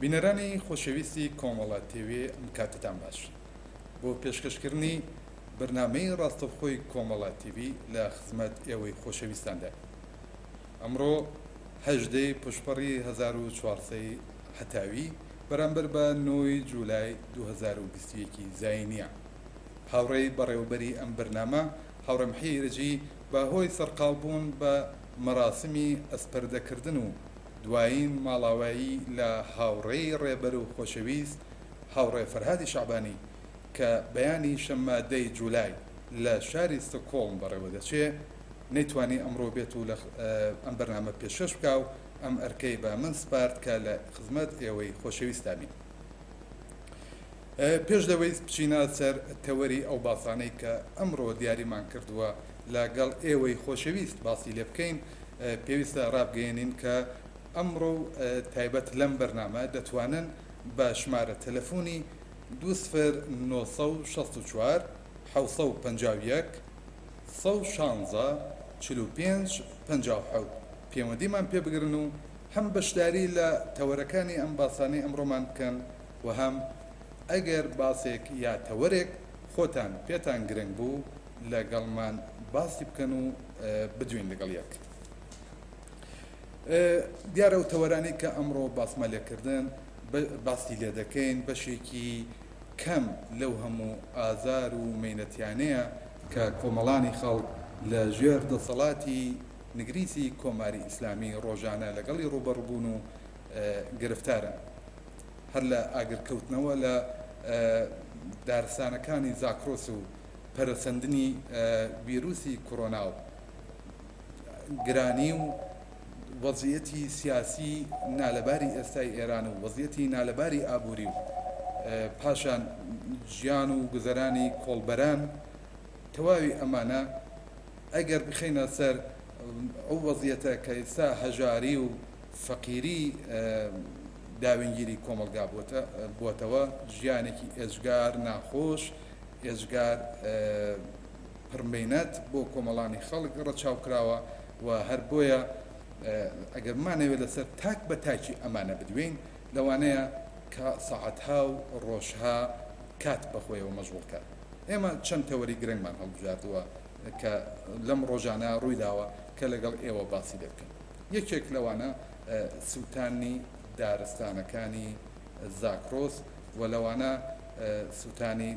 بینەرانی خۆشەویستی کۆمەڵە تێوێ ئەم کاتتان باش. بۆ پێشکەشکردنی بەرنامەی ڕاستەوخۆی کۆمەڵە تیڤی لە خزمەت ئێوەی خۆشەویستاندا. ئەمڕۆ هەژدەی پوشپەڕی 1400 هەتاوی بەرامبەر بە نۆی جولای 2021 زاینیە. هاوڕێی بەڕێوەبەری ئەم بەرنامە هاوڕێ محی ئیرەجی بە هۆی سەرقاڵ بوون بە مەراسمی ئەسپەردەکردن و دوایین ماڵاوایی لە هاوڕێی ڕێبەر و خۆشەویست هاوڕێ فەرهادی شەعبانی کە بەیانی شەممە دە ی جولای لە شاری ستۆکهۆڵم بەڕێوە دەچێ نەیتوانی ئەمڕۆ بێت و لە ئەم بەرنامە پێشکەش بکا و ئەم ئەرکەی بە من سپارد کە لە خزمەت ئێوەی خۆشەویستا بین. پێش لەوەی بچینە سەر تەوەری ئەو باسانەی کە ئەمڕۆ دیاریمان کردووە لە گەڵ ئێوەی خۆشەویست باسی لێ بکەین، پێویستە ڕابگەیەنین کە ئەمڕۆ و تایبەت لەم بەرنامە دەتوانن بە ژمارە تەلەفۆنی دوو سفر 964 751 116 45 57 پەیوەندیمان پێ بگرن و هەم بەشداری لە تەوەرەکانی ئەم باسانەی ئەمڕۆمان بکەن و هەم ئەگەر باسێک یا تەوەرێک خۆتان پێتان گرنگ بوو لەگەڵمان باسی بکەن و بدوێین لەگەڵ یەک. دیارە ئەو تەوەرانەی کە ئەمڕۆ باسمان لێکردن باسی لێ دەکەین بەشێکی کەم لەو هەموو ئازار و مەینەتیانەیە کە کۆمەڵانی خەڵک لە ژێر دەسەڵاتی نگریسی کۆماری ئیسلامی ڕۆژانە لەگەڵی ڕووبەڕووبوون و گرفتارن. هەر لە ئاگرکەوتنەوە لە دارستانەکانی زاکرۆس و پەرەسەندنی ویروسی کۆرۆنا و گرانی و وەزیەتی سیاسی نالەباری ئێستای ئێران و وەزیەتی نالەباری ئابووری و پاشان ژیان و گوزەرانی کۆڵبەران، تەواوی ئەمانە ئەگەر بخەینە سەر ئەو وەزیەتە کە ئێستا هەژاری و فەقیری داوێنگیری کۆمەڵگا بووەتەوە، ژیانێکی ئێجگار ناخۆش، ئێجگار پڕمەینەت بۆ کۆمەڵانی خەڵک ڕەچاو کراوە و هەر بۆیە ئەگەر بمانەوێت لەسەر تاک بە تاکی ئەمانە بدوێین لەوانەیە کە سەعاتها و ڕۆژها کات بەخۆیەوە مەشغوڵ کات. ئێمە چەند تەوەری گرنگمان هەڵبژاردووە کە لەم ڕۆژانە ڕوویداوە کە لەگەڵ ئێوە باسی لێ بکەین. یەکێک لەوانە سووتانی دارستانەکانی زاکرۆس و لەوانە سووتانی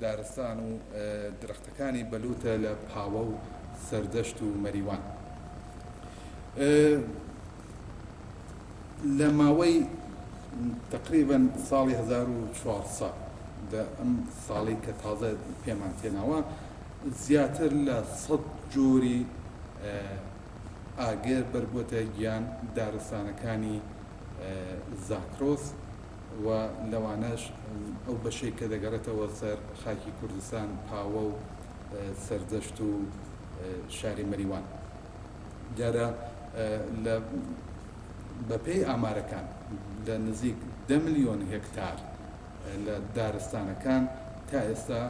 دارستان و درەختەکانی بەلووتە لە پاوە و سەردەشت و مەریوان. لە ماوەی تقریبا ساڵی 1400 لە ئەم ساڵی کە تازە پێمان تێناوە زیاتر لە 100 جۆری ئاگر بەربووەتە گیان دارستانەکانی زاکرۆس و لەوانەش ئەو بەشەی کە دەگەڕێتەوە سەر خاکی کوردستان پاوە و سەردەشت و شاری مەریوان. دیارە لە بەپێی ئامارەکان لە نزیک 10 ملیۆن هێکتار لە دارستانەکان تا ئێستا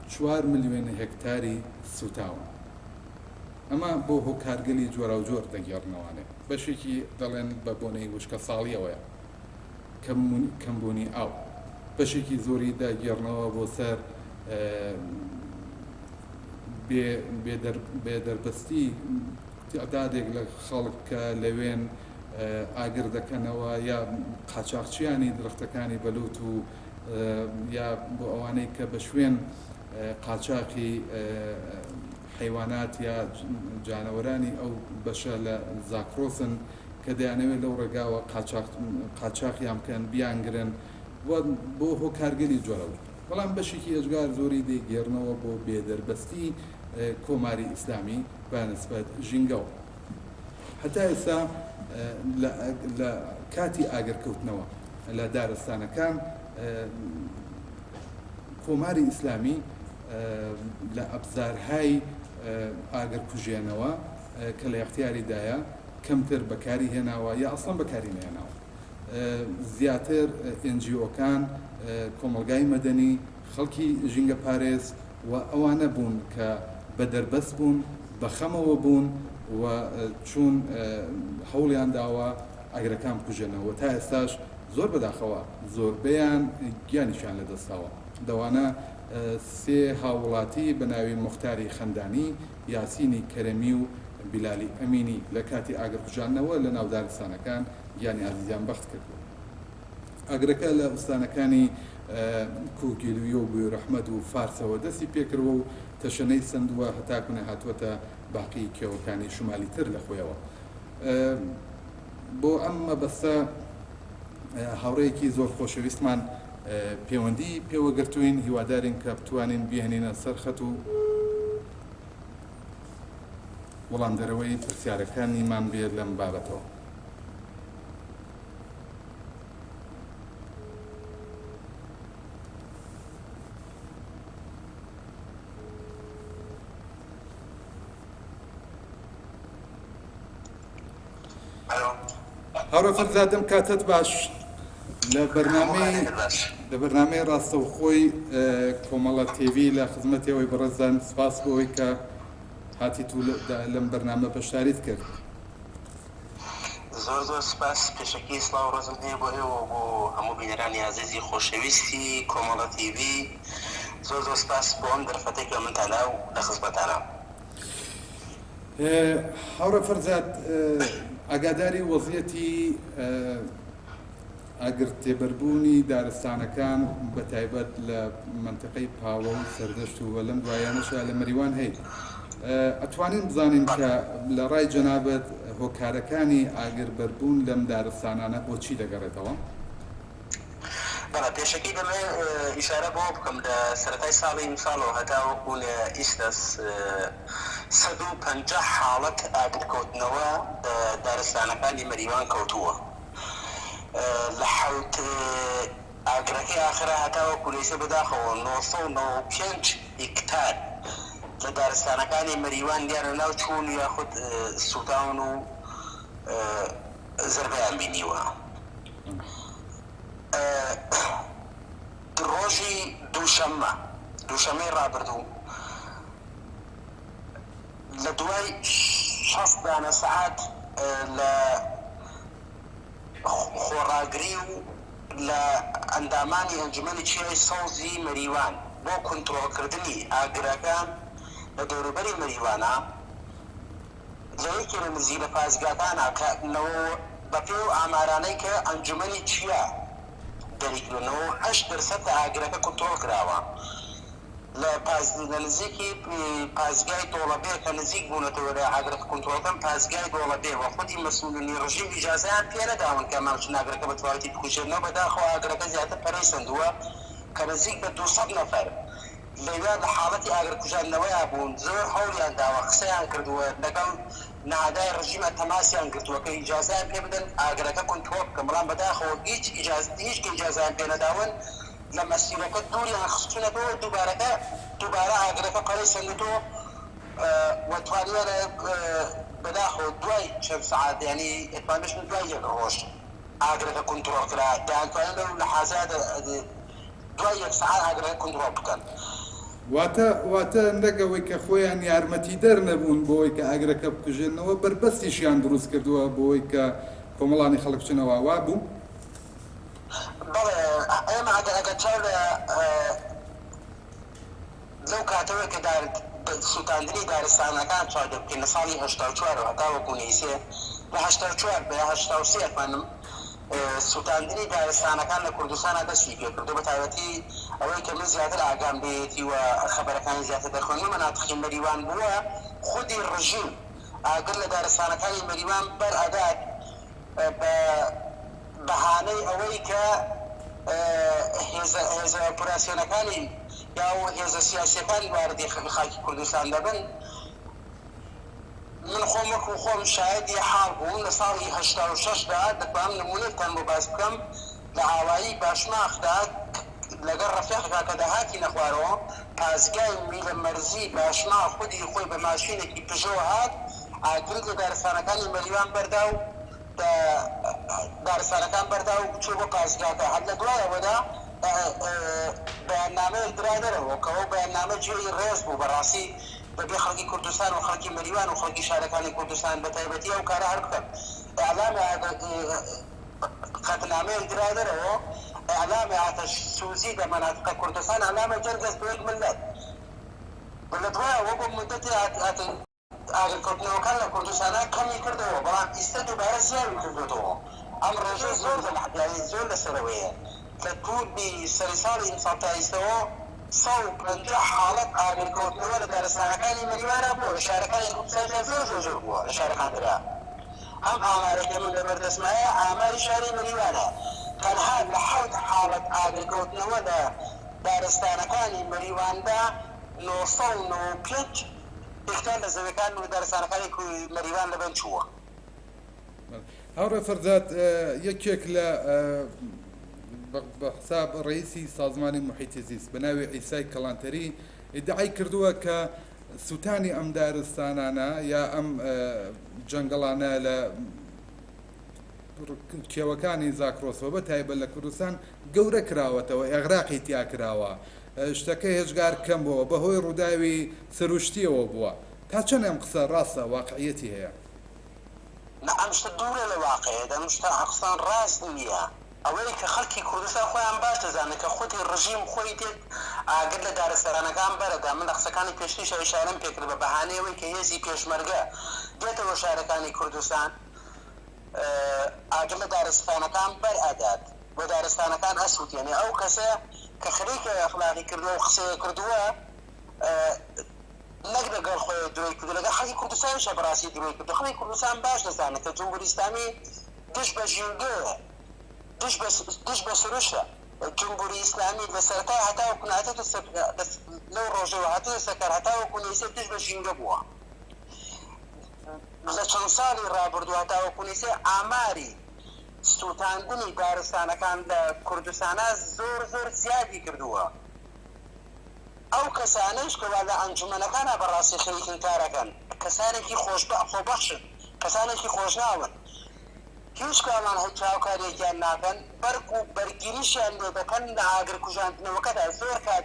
4 ملیۆن هێکتاری سوتاون. ئەمە بۆ هۆکارگەلی جۆراوجۆر دەگێڕنەوانێ، بەشێکی دەڵێن بە بۆنەی وشکە ساڵیەوەیە، کەمبوونی ئاو، بەشێکی زۆری دەگێڕنەوە بۆ سەر بێدەربەستی تعدادێک لە خەڵک کە لەوێن ئاگر دەکەنەوە یا قاچاقچیانی درەختەکانی بەلووت و یا بۆ ئەوانەی کە بە شوێن قاچاقی حەیوانات یا جانەوەرانی ئەو بەشە لە زاکرۆسن کە دەیانەوێت لەو ڕێگاوە قاچاقیان بکەن بیانگرن و بۆ هۆکارگەلی جۆرەوە. بەڵام بەشێکی ئێجگار زۆری دەیگێڕنەوە بۆ بێدەربەستی کۆماری ئیسلامی بە نسبەت ژینگەوە. هەتا ئێستا لە کاتی ئاگرکەوتنەوە لە دارستانەکان کۆماری ئیسلامی لە ئەبزارهای ئاگرکوژێنەوە کە لە اختیاریدایە کەمتر بەکاری هێناوە یا ئەسڵەن بەکاری نەهێناوە. زیاتر NGO کان، کۆمەڵگای مەدەنی، خەڵکی ژینگە پارێز و ئەوانە بوون کە بە دەربەست بوون، بە خەمەوە بوون و چوون هەوڵیان داوە ئاگرەکان بکوژێنەوە. تا ئێستاش زۆر بەداخەوە زۆربەیان گیانیشیان لەدەستداوە، لەوانە سێ هاووڵاتی بە ناوی موختاری خەندانی، یاسینی کەرەمی و بیلالی ئەمینی لە کاتی ئاگرکوژاندنەوە لە ناو دارستانەکان گیانی ئازیزیان بەخت کردووە. ئاگرەکە لە ئوستانەکانی کوهگیلویە و بویرەحمەد و فارسەوە دەستی پێکردووە و تەشەنەی سەندووە هەتاکو نەهاتووەتە باقی کێوەکانی شومالی تر لە خۆیەوە. بۆ ئەم مەبەستە هاوڕێیەکی زۆر خۆشەویستمان پەیوەندی پێوەگرتوین، هیوادارین کە بتوانین بیهێنینە سەر خەت و وەڵامدەرەوەی پرسیارەکانیمان بێت لەم بابەتەوە. هاوڕێ فەرزاد ئەم کاتەت باش لە بەرنامەی لە بەرنامەی ڕاستەوخۆی کۆمەڵە تێوی لە خزمەتەوەی بەڕێزان سپاس بۆ ئەوەی کە هاتیت و لەم بەرنامە بەشداریت کرد. زۆر زۆر سپاس. پێشەکی سڵاو و ڕێزم هەیە بۆ ئێوە و بۆ هەموو بینەرانی ئازیزی خۆشەویستی کۆمەڵە تیڤی. زۆر زۆر سپاس بۆ ئەم دەرفەتەی کە منتان دا و لە خزمەتانام. هاوڕێ فەرزاد ئاگاداری وەزیەتی ئاگر تێبەربوونی دارستانەکان بە تایبەت لە مەنتقەی پاوە و سەردەشت و لەم دوایانەشا لە مەریوان هەیت ئەتوانین بزانین کە لە ڕای جەنابت هۆکارەکانی ئاگر بەربوون لەم دارستانانە بۆ چی دەگەڕێتەوە؟ بەڵێ پێشەکی دەمەوێ ئیشارە بەوە بکەم لە سەرەتای ساڵی ئیمساڵەوە هەتاوەکو لە ئیستا 150 حاڵەت ئاگرکەوتنەوە لە دارستانەکانی مەریوان کەوتووە لە حەوت ئاگرەکەی ئاخرا هەتاوەکو لە ئیستا بەداخەوە 995 هیکتار لە دارستانەکانی مەریوان یان لەناو چوون یاخود سووتاون و زەربەیان بینیوە. ڕۆژی دووشەممە دووشەممەی ڕابردوو لە دوای 60 دانە سەعات لە خۆڕاگری و لە ئەندامانی ئەنجومەنی چیای سەوزی مەریوان بۆ کونترۆڵکردنی ئاگرەکان لە دەوروبەری مەریوانە لە یەکێ لە نزیلە پاسگاکانا کە نەوە بە پێ و ئامارانەی کە ئەنجومەنی چیا دەریکردوە 98% لە ئاگرەکە کونترۆڵ کراوە لە پاس لە نزیکی پاسگای دۆڵەبێ کە نزیک بوونەتەوە لە ئاگرەکە کونترۆڵ کەن پاسگای دۆڵەبێ و خودی مەسئولینی ڕژیم ئیجازەیان پێ نەداون کە مامچن ئاگرەکە بە تەواوەتی بکوژێنەوە بەداخەوە ئاگرەکە زیاتر پەرەی سەندووە کە نزیک بە 200 نەفەر لەویا لە حاڵەتی ئاگرکوژاندنەوەیا بوون، زۆر هەوڵیان داوە، قسەیان کردووە، لەگەڵ نادای ڕژیما تەماسیان گرتووە کە ئیجازەیان پێ بدەن ئاگرەکە کونترۆڵ بکەن، بەڵام بەداخەوە هیچ هیچ کە ئیجازەیان پێ نەداون، لە مەسیرەکە دووریان خستوونەتەوە، دووبارەکە دووبارە ئاگرەکە پەرەی سەندووتەوە و توانیانە بەداخەوە دوای چەند سەعات یانی ئەتوانم بێژم دوای یەک ڕۆژ ئاگرەکە کونترۆڵ کرا، دەیانتوانی لەو لەحازەیا دوای یەک سەعات ئاگرەکە کونترۆڵ بکەن. واتە واتە نەک ئەوەی کە خۆیان یارمەتیدەر نەبوون بۆوەی کە ئاگرەکە بکوژێننەوە، بەربەستیشیان دروست کردووە بۆوەی کە کۆمەڵانی خەڵک بچنەوە، وا بوو؟ بەڵێ ئێمە ئەگەر ئەگەر چاو لە لەو کاتەوەی کە دار سووتاندنی دارستانەکان چاو لێ بکەین لە ساڵی 84 ەوە هەتاوەکوو نەیسێ لە 84 بە 83 ئەتوانم سووتاندنی دارستانەکان لە کوردستانا دەستی پێ کردو بە تایبەتی ئەوەی کە من زیاتر ئاگام لێیەتی و خەبەرەکانی زیاتر دەخوێنمە مەناتقی مەریوان بووە خودی ڕژیم ئاگر لە دارستانەکانی مەریوان بەر ئەدات بە بەهانەی ئەوەی کە هێزە هێزە ئۆپراسیۆنەکانی یا و هێزە سیاسیەکانی واردی خاکی کوردستان دەبن. من خۆم وەکو خۆم شایەدی حاڵ بووم لە ساڵی 86 دا دەتوانم نموونەیەکتان بۆ باس بکەم لە ئاوایی باشماخدا لەگەڵ ڕەفیق کاکە دەهاتینە خوارەوە پاسگای میلە مەرزی باشماخ خودی خۆی بە ماشینێکی پژۆ هات ئاگری لە دارستانەکانی مەریوان بەردا و دارستانەکان بەردا و چوو بۆ پاسگاکە هەر لە دوای ئەوەدا بەیاننامەیەک درا دەرەوە کە ئەو بەیاننامە جێی ڕێز بوو بەڕاستی دەبێ خەڵکی کوردستان و خەڵکی مەریوان و خەڵکی شارەکانی کوردستان بە تایبەتی ئەو کارە هەر بکەن ئیعلام. قەتنامەیەک درا دەرەوە اعلام آتش سوزی دە مناطق کوردستان اعلام جەرگ است به یک ملت و لە دوایەوە بۆ مدەتێ ئاگرکەوتنەوەکان لە کوردستانا کەمی کردەوە بەڵام ئیستە دووبارە زیاوی کردۆتەوە ئەم ڕێژەی زۆر لە یانی زۆر لە سەرەوەیە لە تووری سەری ساڵی ئیمساڵ تا ئیستەوە 150 حاڵەت ئاگرکەوتنەوە لە دارستانەکانی مەریوانا بووە لە شارەکانی کوردستانیشا زۆر زۆر زۆر بووە لە شارەکانترا ئەم ئامارەی کە من لەبەر دەستمایە ئاماری شاری مەریوانە تەنها لە حەوت حاڵەت ئاگرکەوتنەوە لە دارستانەکانی مەریواندا 995 هێکتار لە زەویەکان و دارستانەکانی مەریوان لەبن چووە. هاوڕێ فەرزاد یەکێک لە بە حساب ڕئیسی سازمانی محیط زیست بە ناوی عیسای کەڵانتەری ئیدعای کردووە کە سووتانی ئەم دارستانانە یا ئەم جەنگەڵانە لە کێوەکانی زاکرۆسەوە بە تایبەت لە کوردستان گەورە کراوەتەوە، ئێغراقی تیا کراوە، شتەکە هێجگار کەم بووە، بەهۆی ڕووداوی سروشتییەوە بووە. تا چەند ئەم قسە ڕاستە، واقعیەتی هەیە؟ نا ئەم شتە دوورە لە واقعیەت، ئەم شتە ئەقسان ڕاست نییە. ئەوەی کە خەڵکی کوردستان خۆیان باش دەزانن کە خودی ڕژیم خۆی دێت ئاگر لە دارستانەکان بەرەدا، من لە قسەکانی پێشتریشا ئیشارەم پێکرد بە بەهانەی ئەوەی کە هێزی پێشمەرگە دێتەوە شارەکانی کوردستان ئاگر لە دارستانەکان بەر ئەدات و دارستانەکان ئەسوتێنێ، ئەو کەسە کە خەریکە ئەخلاقی کردووە و قسەیە کردووە نەک لەگەڵ خۆی درۆی کردووە لەگەڵ خەڵکی کوردستانیشا بەڕاستی درۆی کردووە، خەڵکی کوردستان باش دەزانێت کە جمهوری ئیسلامی دژ بە ژینگەیە، دژ بە دژ بە سروشتە. جمهوری ئیسلامی لە سەرەتای هەتاوەکو هاتۆتە سەر لەو ڕۆژەوە هاتۆتە سەر کار هەتاوەکو نەیسێ دژ بە ژینگە بووە. لە چەند ساڵی ڕابردوو هەتاوەکو نەیسێ ئاماری سووتاندنی دارستانەکان لە کوردستانا زۆر زۆر زیادی کردووە. ئەو کەسانەیش کەوا لە ئەنجومەنەکانا بەڕاستی خەریکن کارەکەن کەسانێکی خۆش خۆبەخشن، کەسانێکی خۆشناون. هیچ کامان هیچ هاوکاریەکیان ناکەن بەرکو بەرگریشیان لێ دەکەن لە ئاگر کوژاندنەوەکەدا زۆر کات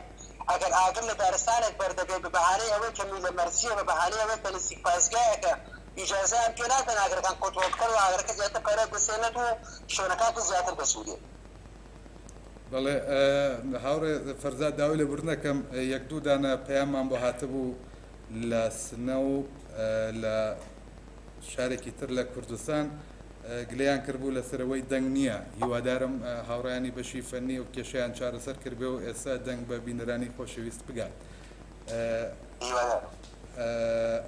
ئەگەر ئاگر لە دارستانێک بەردەبێت بە بەهانەی ئەوەی کە میلە مەرزیە بە بەهانەی ئەوەی کە نزیک پاسگایەکە ئیجازەیان پێ نادەن ئاگرەکان کۆنترۆڵ بکەن و ئاگرەکە زیاتر پەرە دەسێنێت و شوێنەکان زیاتر دەسوورێت. بەڵێ هاوڕێ فەرزاد داوای لێبوردن ئەکەم یەک دوو دانە پەیاممان بۆ هاتبوو لە سنە و لە شارێکی تر لە کوردستان گلەیان کردبوو لەسەر ئەوەی دەنگ نییە، هیوادارم هاوڕێیانی بەشی فەنی ئەو کێشەیان چارەسەر کردبێ و ئێستا دەنگ بە بینەرانی خۆشەویست بگات.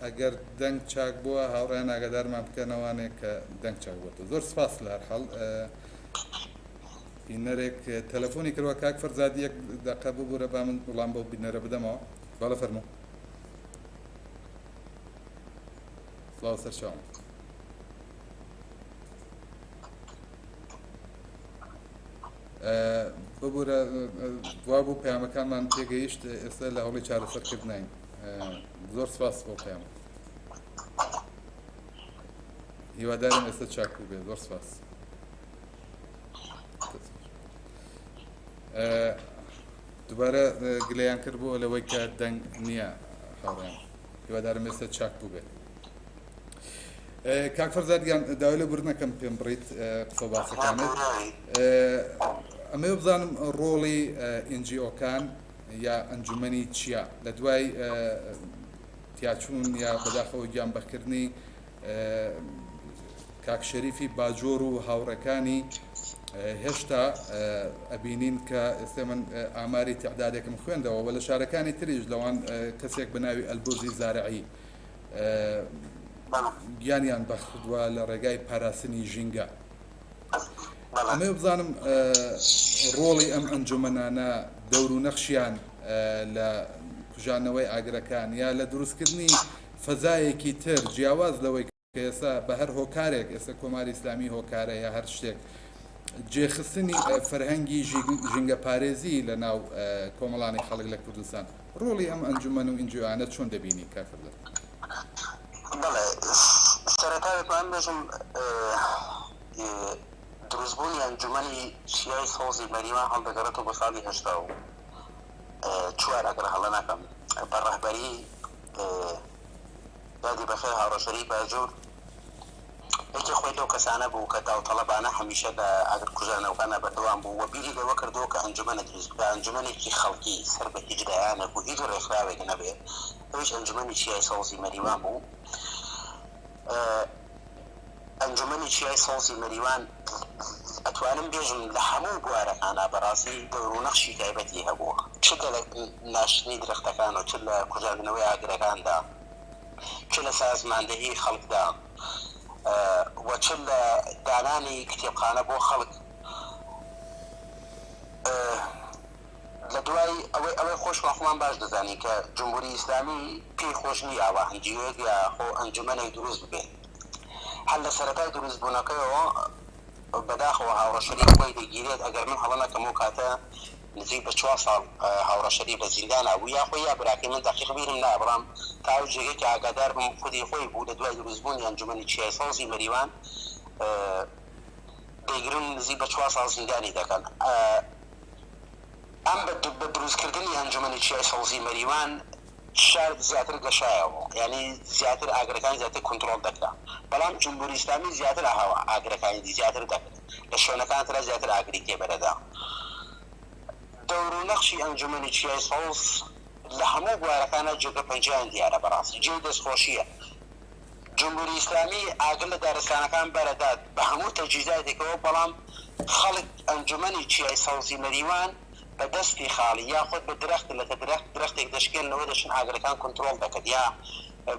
ئەگەر دەنگ چاک بووە هاوڕێیان ئاگادارمان بکەنەوانێ کە دەنگ چاک بۆتەوە. زۆر سپاس لە هەر حاڵ. بینەرێک تەلەفۆنی کردوە کاک فەرزاد یەک دەقە ببورە با من وڵام بەو بینەرە بدەمەوە. بەڵێ فەرموو. سڵاو سەرچاوم. ببورە وابوو پەیامەکانمان پێگەیشت ئێستا لە هەوڵی چارەسەرکردنین زۆر سپاس بۆ پەیام هیوادارم ئێستا چاک بوو بێ زۆر سپاس دوبارە گلەیان کرد بۆ لەوەی کە دەنگ نییە هاوڕێیان هیوادارم ئێستا چاک بووبێت. کاک فەرزاد گیان داوای لێ بوردن ئەکەم پێم بڕیت قسە و باسەکانت. ئەمەوێ بزانم ڕۆڵی ئینجیۆکان یا ئەنجومەنی چیا لە دوای تیاچوون یا بەداخەوە گیان بەخکردنی کاک شەریفی باجۆر و هاوڕێکانی هێشتا ئەبینین کە ئێستا من ئاماری تعدادێکم خوێندەوە و لە شارەکانی تریش لەوان کەسێک بە ناوی ئەلبورزی زارعی گیانیان بەخشدوە لە ڕێگای پاراستنی ژینگە. ئەمەوێ بزانم ڕۆڵی ئەم ئەنجومەنانە دەور و نەخشیان لە کوژانەوەی ئاگرەکان یا لە دروستکردنی فەزایەکی تر جیاواز لەوەی کە ئێستا بە هەر هۆکارێک ئێستا کۆماری ئیسلامی هۆکارە یا هەر شتێک جێخستنی فەرهەنگی ژینگەپارێزی لە ناو کۆمەڵانی خەڵک لە کوردستان ڕۆڵی ئەم ئەنجومەن و ئینجیۆیانە چۆن دەبینی کاک فەرزاد؟ بەڵێ سەرەتا دەتوانم بێژم دروستبوونی ئەنجومەنی چیای سەوزی مەریوان هەڵدەگەڕێتەوە بۆ ساڵی 84 ئەگەر هەڵە نەکەم بە ڕەهبەری یادی بەخێر هاوڕێ شەریف باجور یەکێ خۆی. لەو کەسانە بوو کە داوتەڵەبانە هەمیشە لە ئاگرکوژانەوەکانا بەردەوام بوو و بیری لەوە کردەوە کە ئەنجومەنە دروست بکا، ئەنجومەنێکی خەڵکی سەر بە هیچ لایەنێک و هیچ ڕێکخراوێک نەبێ، ئەویش ئەنجومەنی چیای سەوزی مەریوان بوو. ئەنجومەنی چیای سەوزی مەریوان ئەتوانم بێژم لە هەموو بوارەکانا بەڕاستی دەور و نەخشی تایبەتی هەبووە، چ لە ناشتنی درەختەکان و چ لە کوژاندنەوەی ئاگرەکاندا، چ لە سازماندەهی خەڵکدا و چ لە دانانی کتێبخانە بۆ خەڵک. لە دوای ئەوەی ئەوەی خۆشمان خۆمان باش دەزانین کە جمهوری ئیسلامی پێی خۆش نییە ئاوا ئەنجیۆیەک یا خۆ ئەنجومەنێک دروست ببێ. هەر لە سەرەتای دروست بوونەکەیەوە بەداخەوە هاوڕێ شەریف خۆی دەگیرێت، ئەگەر من هەڵە نەکەم ئەو کاتە نزیک بە چوار ساڵ هاوڕێ شەریف لە زیندانا بوو یا خۆی یا براکەی من دەقیق بیرم نایە بەڵام تا ئەو جێگەی کە ئاگادار بم خودی خۆی بوو لە دوای دروست بوونی ئەنجومەنی چیای سەوزی مەریوان دەیگرن نزیک بە چوار ساڵ زیندانی دەکەن. ئەم بە دروست کردنی ئەنجومەنی چیای سەوزی مەریوان شار زیاتر گەشایەوە یانی زیاتر ئاگرەکان زیاتر کونترۆڵ دەکرا بەڵام جمهوری ئیسلامی زیاتر ئاهاوە ئاگرەکانی دی زیاتر دەکرد لە شوێنەکان ترا زیاتر ئاگری تێبەرەدا. دەور و نەخشی ئەنجومەنی چیای سەوز لە هەموو بوارەکانا جێگە پەنجەیان دیارە بەڕاستی جێی دەستخۆشیە. جمهوری ئیسلامی ئاگر لە دارستانەکان بەرەدات بە هەموو تەجهیزاتێکەوە بەڵام خەڵک ئەنجومەنی چیای سەوزی مەریوان بە دەستی خاڵی یاخود بە درەخت لەتە درەخت درەختێک دەشکێننەوە دەچن ئاگرەکان کونترۆڵ دەکەن یا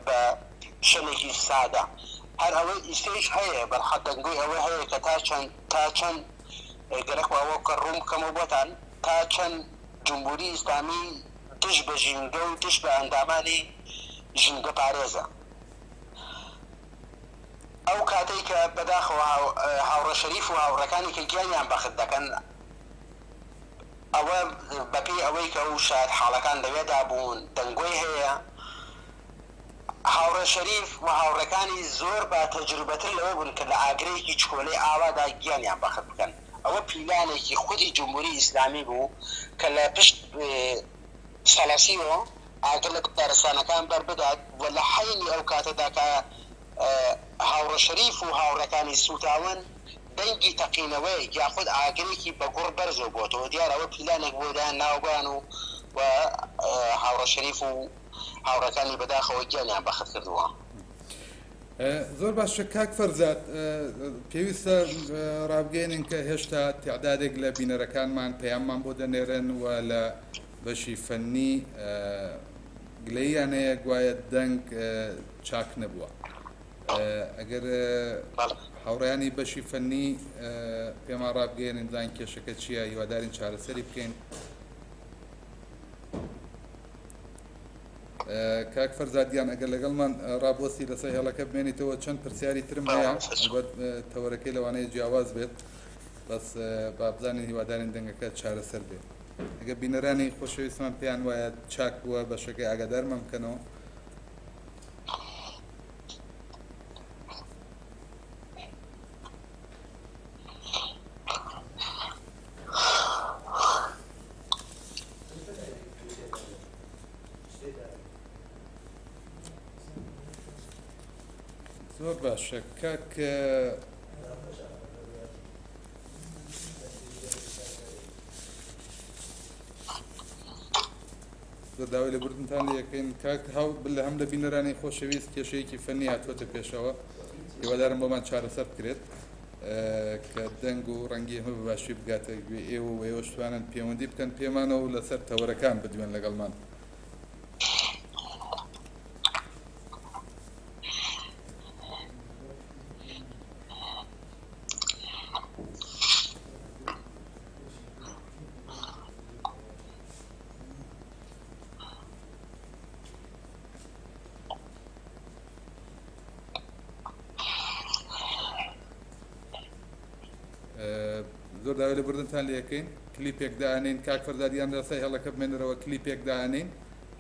بە شەلێکی سادە هەر ئەوەی ئیستەیش هەیە بەرحەق دەنگۆی ئەوە هەیە کە تا چەند تا چەند گەرەکمە ئەوە کە ڕوون بکەمەوە بۆتان تا چەند جمهوری ئیسلامی دژ بە ژینگە و دژ بە ئەندامانی ژینگەپارێزە. ئەو کاتەی کە بەداخەوە هاوڕێ شەریف و هاوڕێکانی کە گیانیان بەخت دەکەن، ئەوە بەپێی ئەوەی کە ئەو شایەتحاڵەکان لەوێدا بوون، دەنگۆی هەیە، هاوڕێ شەریف و هاوڕێکانی زۆر با تەجروبەتر لەوە بوون کە لە ئاگرێکی چکۆلەی ئاوادا گیانیان بەخت بکەن. ئەوە پیلانێکی خودی جمهوری ئیسلامی بوو کە لە پشت سەڵەسیەوە ئاگر لە دارستانەکان بەر بدات و لە حەینی ئەو کاتەدا کە هاوڕێ شەریف و هاوڕێکانی سووتاون دەنگی تەقینەوەیەک یاخود ئاگرێکی بە گوڕ بەرزەو بۆتەوە. دیارە ئەوە پیلانێک بووە دایان ناوە بۆیان و و هاوڕێ شەریف و هاوڕێکانی بەداخەوە گیانیان بەخت کردووە. زۆر باشە کاک فەرزاد، پێویستە ڕابگەیەنین کە هێشتا تعدادێک لە بینەرەکانمان پەیاممان بۆ دەنێرن و لە بەشی فەنی گلەییان هەیە گوایە دەنگ چاک نەبووە. ئەگەر هاوڕێیانی بەشی فەنی پێمان ڕابگەیەنن بزانین کێشەکە چییە، هیوادارین چارەسەری بکەین. کاک فەرزاد گیان ئەگەر لەگەڵمان ڕابوەستی لەسەر هێڵەکە بمێنیتەوە چەند پرسیاری ترم هەیە ئەلبەت تەوەرەکەی لەوانەیە جیاواز بێت بەس با بزانین هیوادارین دەنگەکە چارەسەر بێت ئەگەر بینەرانی خۆشەویستمان پێیان وایە چاک بووە بەشەکەی ئاگادارمان بکەنەوە. زۆر باشە کاک زۆر داوای لێبوردنتان لێ یەکەین کاک هاو لە هەم لە بینەرانی خۆشەویست کێشەیەکی فەنی هاتووەتە پێشەوە هیوادارم بۆمان چارەسەر بکرێت کە دەنگ و ڕەنگی ئێمە بە باشی بگاتە گوێی ئێوە و ئێوەش توانن پێوەندی بکەن پێمانەوە و لەسەر تەوەرەکان بدوێن لەگەڵمان. زۆر داوای لێبوردنتان لێ ئەکەین کلیپێک دائەنێین کاک فەرزاد گیان لەسەر هێڵەکە بمێنەرەوە کلیپێک دائەنێین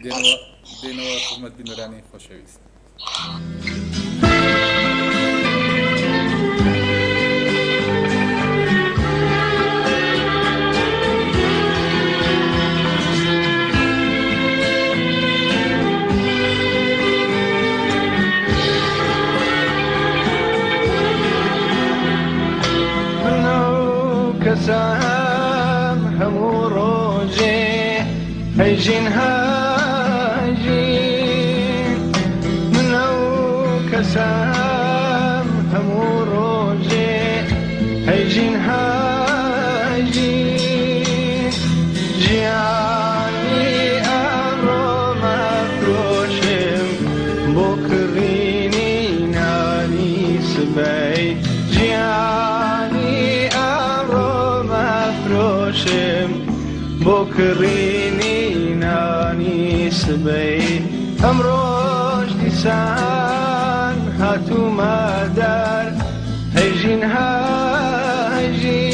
دێنەوە دێنەوە خزمەت بینەرانی خۆشەویست. کەسام هەموو ڕۆژێ هەیژین هەژین من ئەو کەسام هەموو ڕۆژێ هەیژین هەژین ژیانی ئەمڕۆ مەفرۆشم بۆ کڕینی نانی سبەی ژیانی ئەمڕۆ مەفرۆشم بۆ کڕینی نانی سبەی ئەمڕۆژ دیسان هاتوومە دەر هەیژین هەژین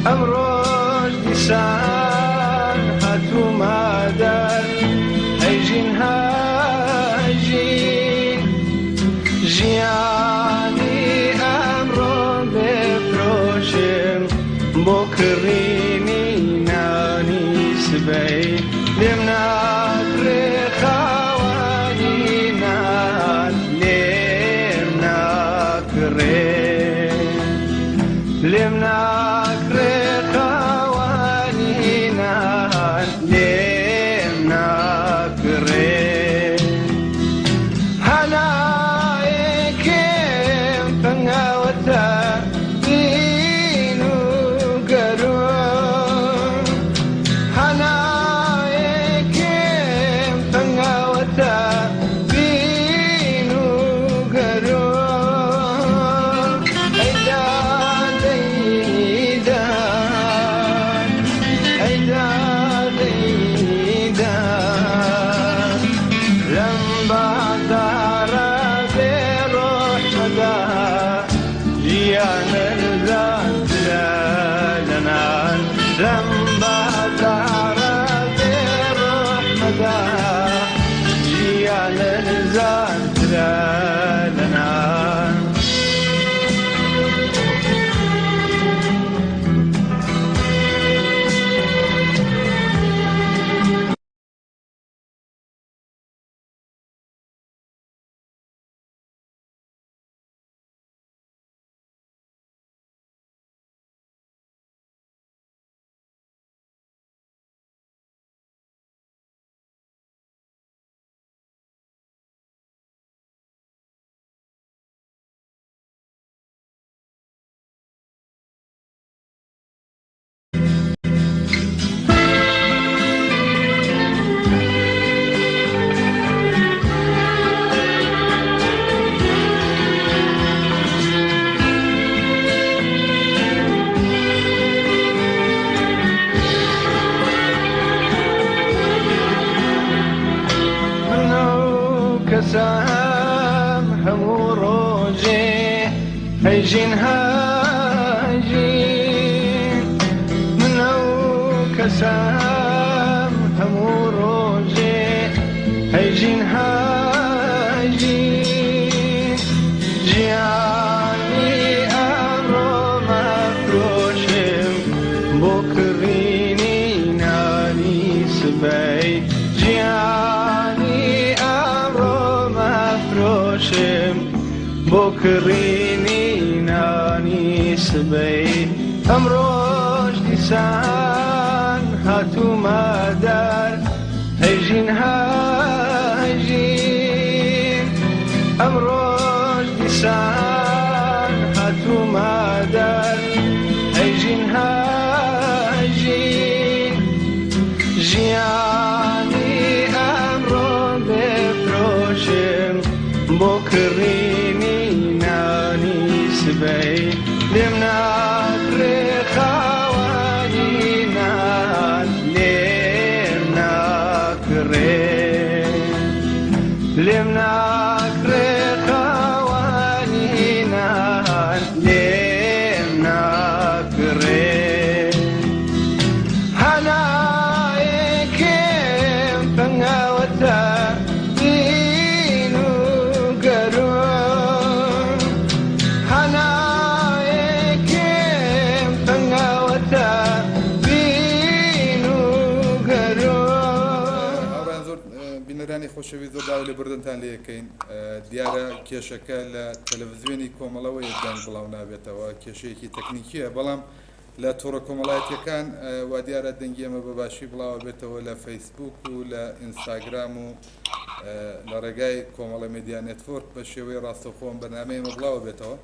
ئەمڕۆژ دیسان هاتوومە دەر هەیژین هەژین ژیانی ئەمڕۆ دەفرۆشم بۆ کڕینی نانی سبەی لێم ناکڕێ خاوەنی نان لێم ناکڕێ لێم ناکڕێ خاوەنی نان لێم ناکڕێ هەنایەکێم تەنگاوەتە بین و گەرم هەنایەکێم تەنگاوەتە بین و گەرم ئەی داد ئەی داد ئەی داد ئەی داد لەم بازاڕە بێ ڕۆحمەدا ژیان ئەرزانترە لە نان لەم بازاڕە بێ ڕۆحمەدا ژیان ئەرزانترە لە نان. من ئەو کەسام هەموو ڕۆژێ هەیژین هەژین من ئەو کەسام هەموو ڕۆژێ هەیژین هەژین ژیانی ئەمڕۆ مەفرۆشم بۆ کڕینی نانی سبەی ژیانی ئەمڕۆ مەفرۆشم بۆ کڕینی نانی سبەی ئەمڕۆژ دیسان هاتوومە دەر هەیژین هەژین ئەمڕۆژ دیسان هاتوومە دەر هەیژین هەژین ژیانی ئەمڕۆ دەفرۆشم بۆ کڕینی نانی سبەی لێم ناکڕێ خاوەنی نان لێم ناکڕێ لێم ناکڕێ خاوەنی نان لێم ناکڕێ هەنایەکێم تەنگاوەتە بین و گەرم هەنایەکێم خۆشەویست زۆر داوای لێبوردنتان لێ ئەکەین. دیارە کێشەکە لە تەلەڤزیۆنی کۆمەڵەوەیە دەنگ بڵاو نابێتەوە، کێشەیەکی تەکنیکییە، بەڵام لە تۆڕە کۆمەڵایەتییەکان وا دیارە دەنگی ئێمە بە باشی بڵاوە بێتەوە لە فەیسبوک و لە ئینستاگرام و لە ڕێگای کۆمەڵە مێدیا نێتۆرک بە شێوەی ڕاستەوخۆ ئەم بەرنامەی ئێمە بڵاوە بێتەوە.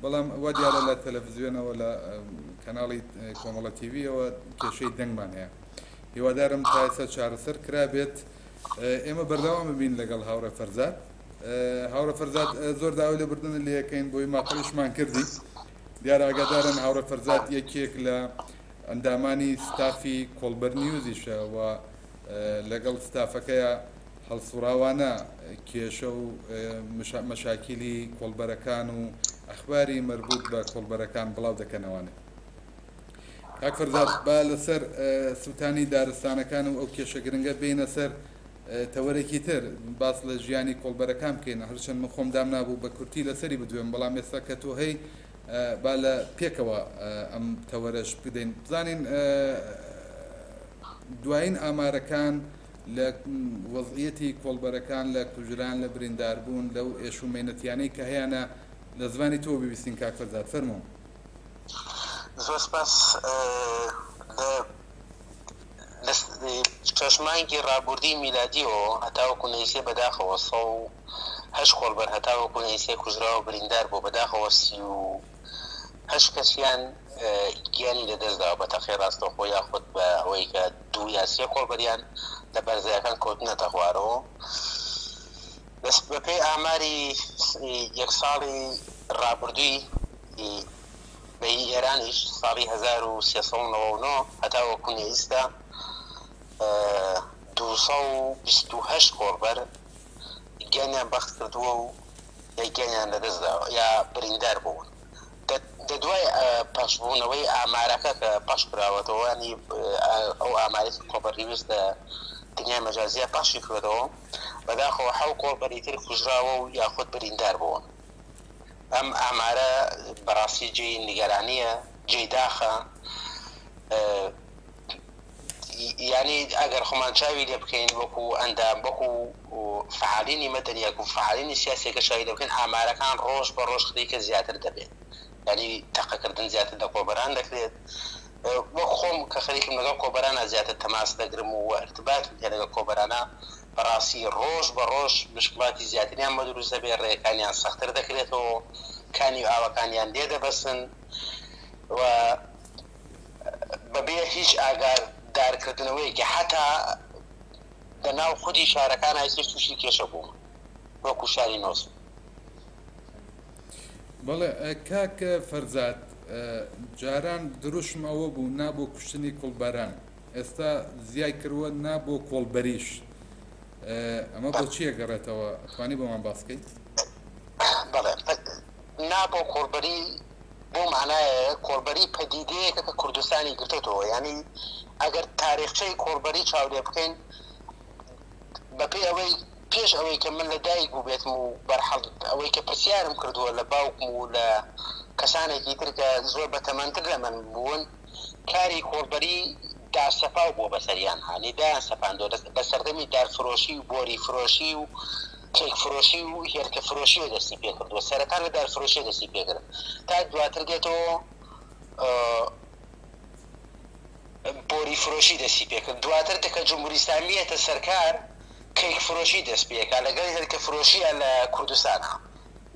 بەڵام وا دیارە لە تەلەڤزیۆنەوە لە کەناڵی کۆمەڵە تیڤیەوە کێشەی دەنگمان هەیە. هیوادارم تا ئێستا چارەسەر کرابێت. ئێمە بەردەوام ببین لەگەڵ هاوڕێ فەرزاد. هاوڕێ فەرزاد زۆر داوای لێبوردنت لێ ئەکەین بۆی ماتەڵیشمان کردی. دیارە ئاگادارن هاوڕێ فەرزاد یەکێک لە ئەندامانی ستافی کۆڵبەر نیوزیشە و لەگەڵ ستافەکەیا هەڵسوڕاوانە کێشە و مەشاکیلی کۆڵبەرەکان و ئەخباری مەربوط بە کۆڵبەرەکان بڵاو دەکەنەوانێ. کاک فەرزاد با لەسەر سووتانی دارستانەکان و ئەو کێشە گرنگە بێینە سەر تەوەرێکی تر باس لە ژیانی کۆڵبەرەکان بکەین هەرچەند من خۆم دامنابوو بە کورتی لەسەری بدوێم بەڵام ئێستا کە تۆ هەی با لە پێکەوە ئەم تەوەرەش بدەین بزانین دوایین ئامارەکان لە وەزعیەتی کۆڵبەرەکان لە کوژران لە برینداربوون لەو ئێش و مەینەتیانەی کە هەیانە لە زمانی تۆوە ببیستین کاک فەرزاد فەرموو. زۆر سپاس. لە شەش مانگی ڕابوردی میلادیەوە هەتاوەکو نەیسێ بەداخەوە 108 کۆڵبەر هەتاوەکو نەیسێ کوژراو و بریندار بووە بەداخەوە 38 کەسیان گیانی لەدەستداوە بە تەقەی ڕاستەوخۆ یاخود بە ئەوەی کە دوو یا سێ کۆڵبەریان لە بەرزایەکان کەوتنەتە خوارەوە. بەپێی ئاماری یەک ساڵی ڕابردووی بە هی ئێرانیش ساڵی 1399 هەتاوەکو ئیستا 228 کۆڵبەر گیانیان بەخت کردووە و یا گیانیان لەدەستداوە یا بریندار بوون. دە دوای پەخشبوونەوەی ئامارەکە کە پەخش کراوەتەوە، یانی ئەو ئامارەی کە کۆڵبەر نیوز لە دنیای مەجازییا پەخشی کردەوە، بەداخەوە حەو کۆڵبەری تر کوژراوە و یاخود بریندار بوون. ئەم ئامارە بەڕاستی جێی نیگەرانییە، جێی داخە. یانی ئەگەر خۆمان چاوی لێ بکەین وەکو ئەندام وەکو فەعالینی مەدەنی یاکو فەعالینی سیاسی ئەگەر چاوی لێ بکەین ئامارەکان ڕۆژ بە ڕۆژ خەریکە زیاتر دەبێت یانی تەقەکردن زیاتر لە کۆڵبەران دەکرێت وەک خۆم کە خەریکم لەگەڵ کۆڵبەرانە زیاتر تەماس دەگرم و ئیرتباتم هەیە لەگەڵ کۆڵبەرانە بەڕاستی ڕۆژ بە ڕۆژ مشکڵاتی زیاتریان بۆ دروست دەبێت ڕێیەکانیان سەختر دەکرێتەوە کانی و ئاوەکانیان لێ دەبەستن و بەبێ هیچ ئاگادارکردنەوەیەکی حەتا لە ناو خودی شارەکانا ئیتر تووشی کێشە بووم وەکوو شاری نۆسن. بەڵێ کاک فەرزاد جاران دروشم ئەوە بوو نا بۆ کوشتنی کوڵبەران ئێستا زیای کردووە نا بۆ کۆڵبەریش ئەمە بۆ چییە گەڕێتەوە توانی بۆمان باس کەیت؟ بەڵێ نا بۆ کۆڵبەری بەو مانایەیە کۆڵبەری پەدیدەیەکە کە کوردستانی گرتۆتەوە یانی ئەگەر تاریخچەی کۆڵبەری چاو لێ بکەین بەپێی ئەوەی پێش ئەوەی کە من لە دایک بووبێتم و بەرحەڵ ئەوەی کە پرسیارم کردووە لە باوکم و لە کەسانێکی تر کە زۆر بەتەمەنتر لە من بوون کاری کۆڵبەری داسەپاو بووە بەسەریان هانی دایان سەپاندووە بە سەردەمی دارفرۆشی و بۆری فرۆشی و کێک فرۆشی و هێلکە فرۆشیەوە دەستی پێکردووە سەرەتا لە دارفرۆشیە دەستی پێکرد تا دواتر دێتەوە بۆری فرۆشی دەستی پێکرد دواتر کە جمهوری ئیسلامی یەتە سەرکار کەیک فرۆشی دەست پێکا لەگەڵ هێلکە فرۆشیە لە کوردستانا